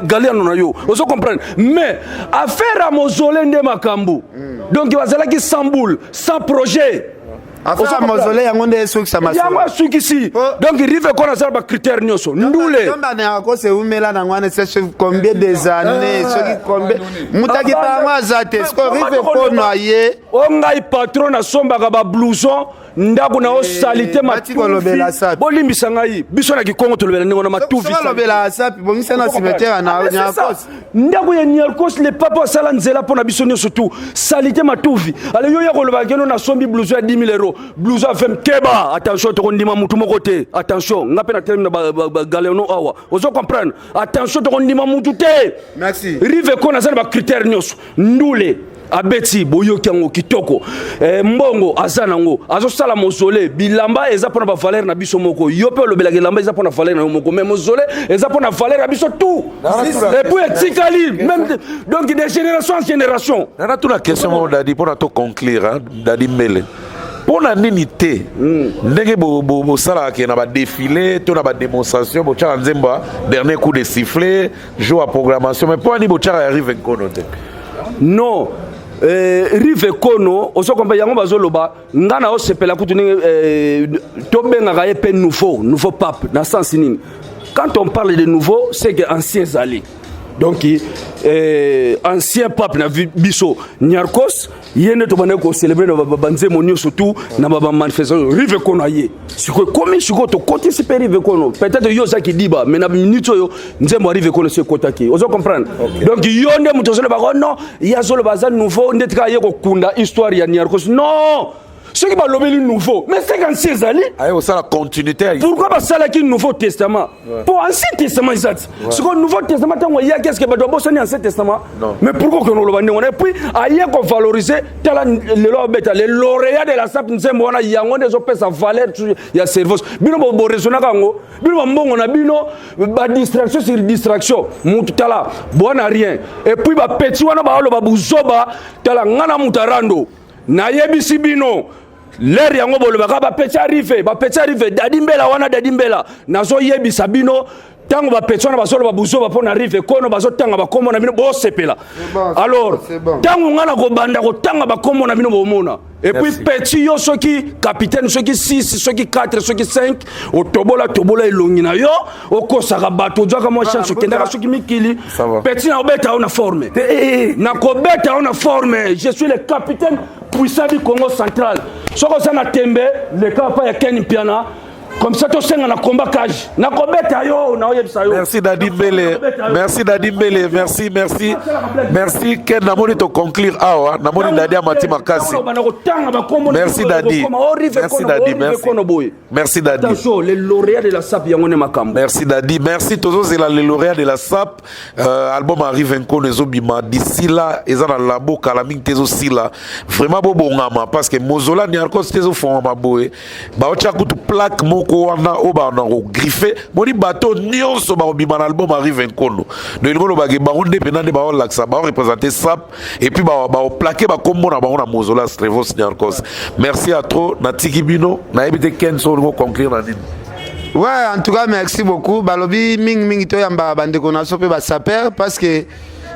Galiano na yo, ozo comprendre. Mais affaire ya mozole nde makambo. Donc bazalaki sans boule, sans projet. Affaire mausolée yango nde esukisa. Yango asukisi. Donc Rive Kono azala bacritère nyonso, ndule. Kose eumela nango wana, c'est combien des années, soki combien, moto akipa yango aza te. Siko Rive Kono aye. O ngai patron nasombaka bablouson, ndako na yo saleté. Kolobela sapi. Bolimbisa ngai, biso na Kikongo tolobela ndenge wana, matuvi. Olobela sapi, bongisa na cimetière na Niarcos. Ndako ya Niarcos, le papa asala nzela mpo na biso nyonso tu, saleté, matuvi. Ale yo ya koloba keno nasombi blouson ya 10 000 euros, blouson ya fem. Keba, attention, tokondima mutu moko te. Attention, nga mpe natelemi na bagaleono awa, ozo comprendre. Attention, tokondima mutu te. Merci. Rive Kono aza na bacritère nyonso. Ndule abeti, boyoki yango kitoko. Eh, mbongo aza nango, azosala mozole. Bilamba eza mpona bavaleur na biso moko. Yo mpe olobelaka elamba eza mpona valeur na yo moko, mais mozole eza mpona valeur ya biso tout. Et puis etikali même, donc de génération en génération. Nana tuna question moko, Dadi, mpona to conclure. Dadi Mbele, mpona nini te ndenge bosalaka ke na badéfilé to na badémonstration botyaka nzembo ya dernier coup de sifflet, jour ya programmation, mais mpo ani botyaka ya Rive Nkono te? Non, Rive Kono, ozokomba yango bazoloba, nga na osepela kutu ndenge tobengaka ye mpe nouveau pape. Na sens nini? Quand on parle de nouveau, c'est que ancien ezali. Donc ancien pape na biso Niarcos, ye nde tobandaki kocélébre na banzembo nyonso tu na bamanifestation. Rive Kono aye sikoyo, ekomi sikoyo tokotisi mpe Rive Kono. Peut-être yo ozaki diba, mais na minute oyo nzembo ya Rive Kono esi ekotaki, ozo comprendre. Donc yo nde moto ozolobaka non, ye azoloba aza nouveau, ndeti kaka ye kokunda histoire ya Niarcos. Non, soki balobeli nouveau, mais c'est ancien ezali. Aye kosala continuité. Pourquoi basalaki Nouveau Testament? Mpo Ancien Testament eza ti. Sikoyo Nouveau Testament ntango eyaki, est-ce bato babosani Ancien Testament? Mais pourquoi okende koloba ndenge wana? Et puis aye kovaloriser. Tala lelo abeta le lauréat de la sape, nzembo wana yango nde ezopesa valeur ya service. Bino boraisonnaka yango, bino bambongo na bino, badistraction sur distraction. Mutu tala bwana rien. Et puis bapeti wana baoloba buzoba. Tala nga na mutu arando, nayebisi bino lere yango bolobaka bapeti arrive, bapeti arrive. Dadi Mbela wana, Dadi Mbela, nazoyebisa bino. Ntango bapeti wana bazoloba buzoba mpo na rive kono bazotanga bakombo na bino bosepela. Alors ntango ngai nakobanda kotanga bakombo na bino bomona. Et puis petit yo soki capitaine soki 6 soki 4 soki 5 otobola tobola elongi na yo okosaka bato ozwaka mwa chance okendaka soki mikili petit na obeta yo na forme nakobeta yo na forme. Je suis le capitaine puissant du Congo central. Soki oza na tembe leka pa ya Ken Mpiana comme ça tosenga na combat cage nakobeta yo naoyebisa yo. Merci Dadi Mbele, merci Dadi Mbele, merci, merci, merci Ken. Namoni to conclure awa, namoni Dadi amati makasi. Merci Dadi, merci Dadi, merci. Merci Dadi. Attention, les lauréats de la SAP yango ne makambo. Merci Dadi, merci tozozela les lauréats de la SAP. Album arrive nkono ezobima d'ici là, eza na labo kala mingi te ezosila. Vraiment bobongama parce que mozola Niarkos te ezofongama boye. Baotya kutu plaque moko wana oyo bana kogriffe moni bato nyonso bakobima na album arrive nkono. Donc elingi olobake bango nde mpena nde baolakisa baoreprésente SAP et puis baoplake bakombo na bango na mozola Strevos Niarkos. Merci à trop, natiki bino, nayebi te Ken so olingo conclure na nini. Ouais, en tout cas, merci beaucoup. Balobi mingi mingi toyamba bandeko na so pe ba sapeur parce que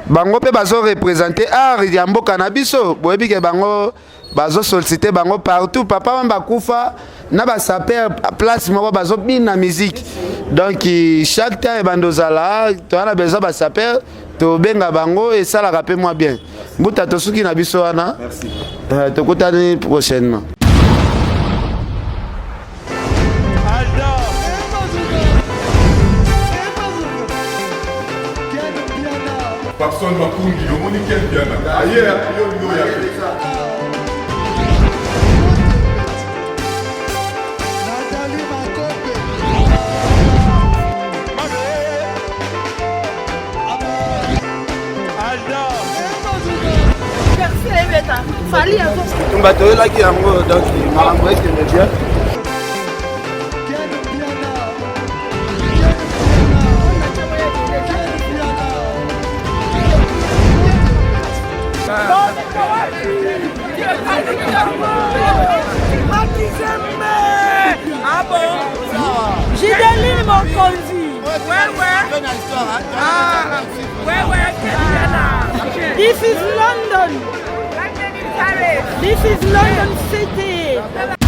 bango pe bazo représenter art ya mboka na biso. Boyebi ke bango bazo solliciter bango partout. Papa wamba kufa na ba sapeur place moko bazo bina musique. Donc chaque temps ebando zala, to na besoin ba sapeur to benga bango et ça la rappelle moi bien. Mbuta tosuki na biso wana. Merci. Tokutani prochainement. Papson Makungi, omoni Ken Mpiana aye yo olingi oya te. Tumba toyelaki yango donc makambo ekende bien. Gideline Mokonzi. This is London. This is London City.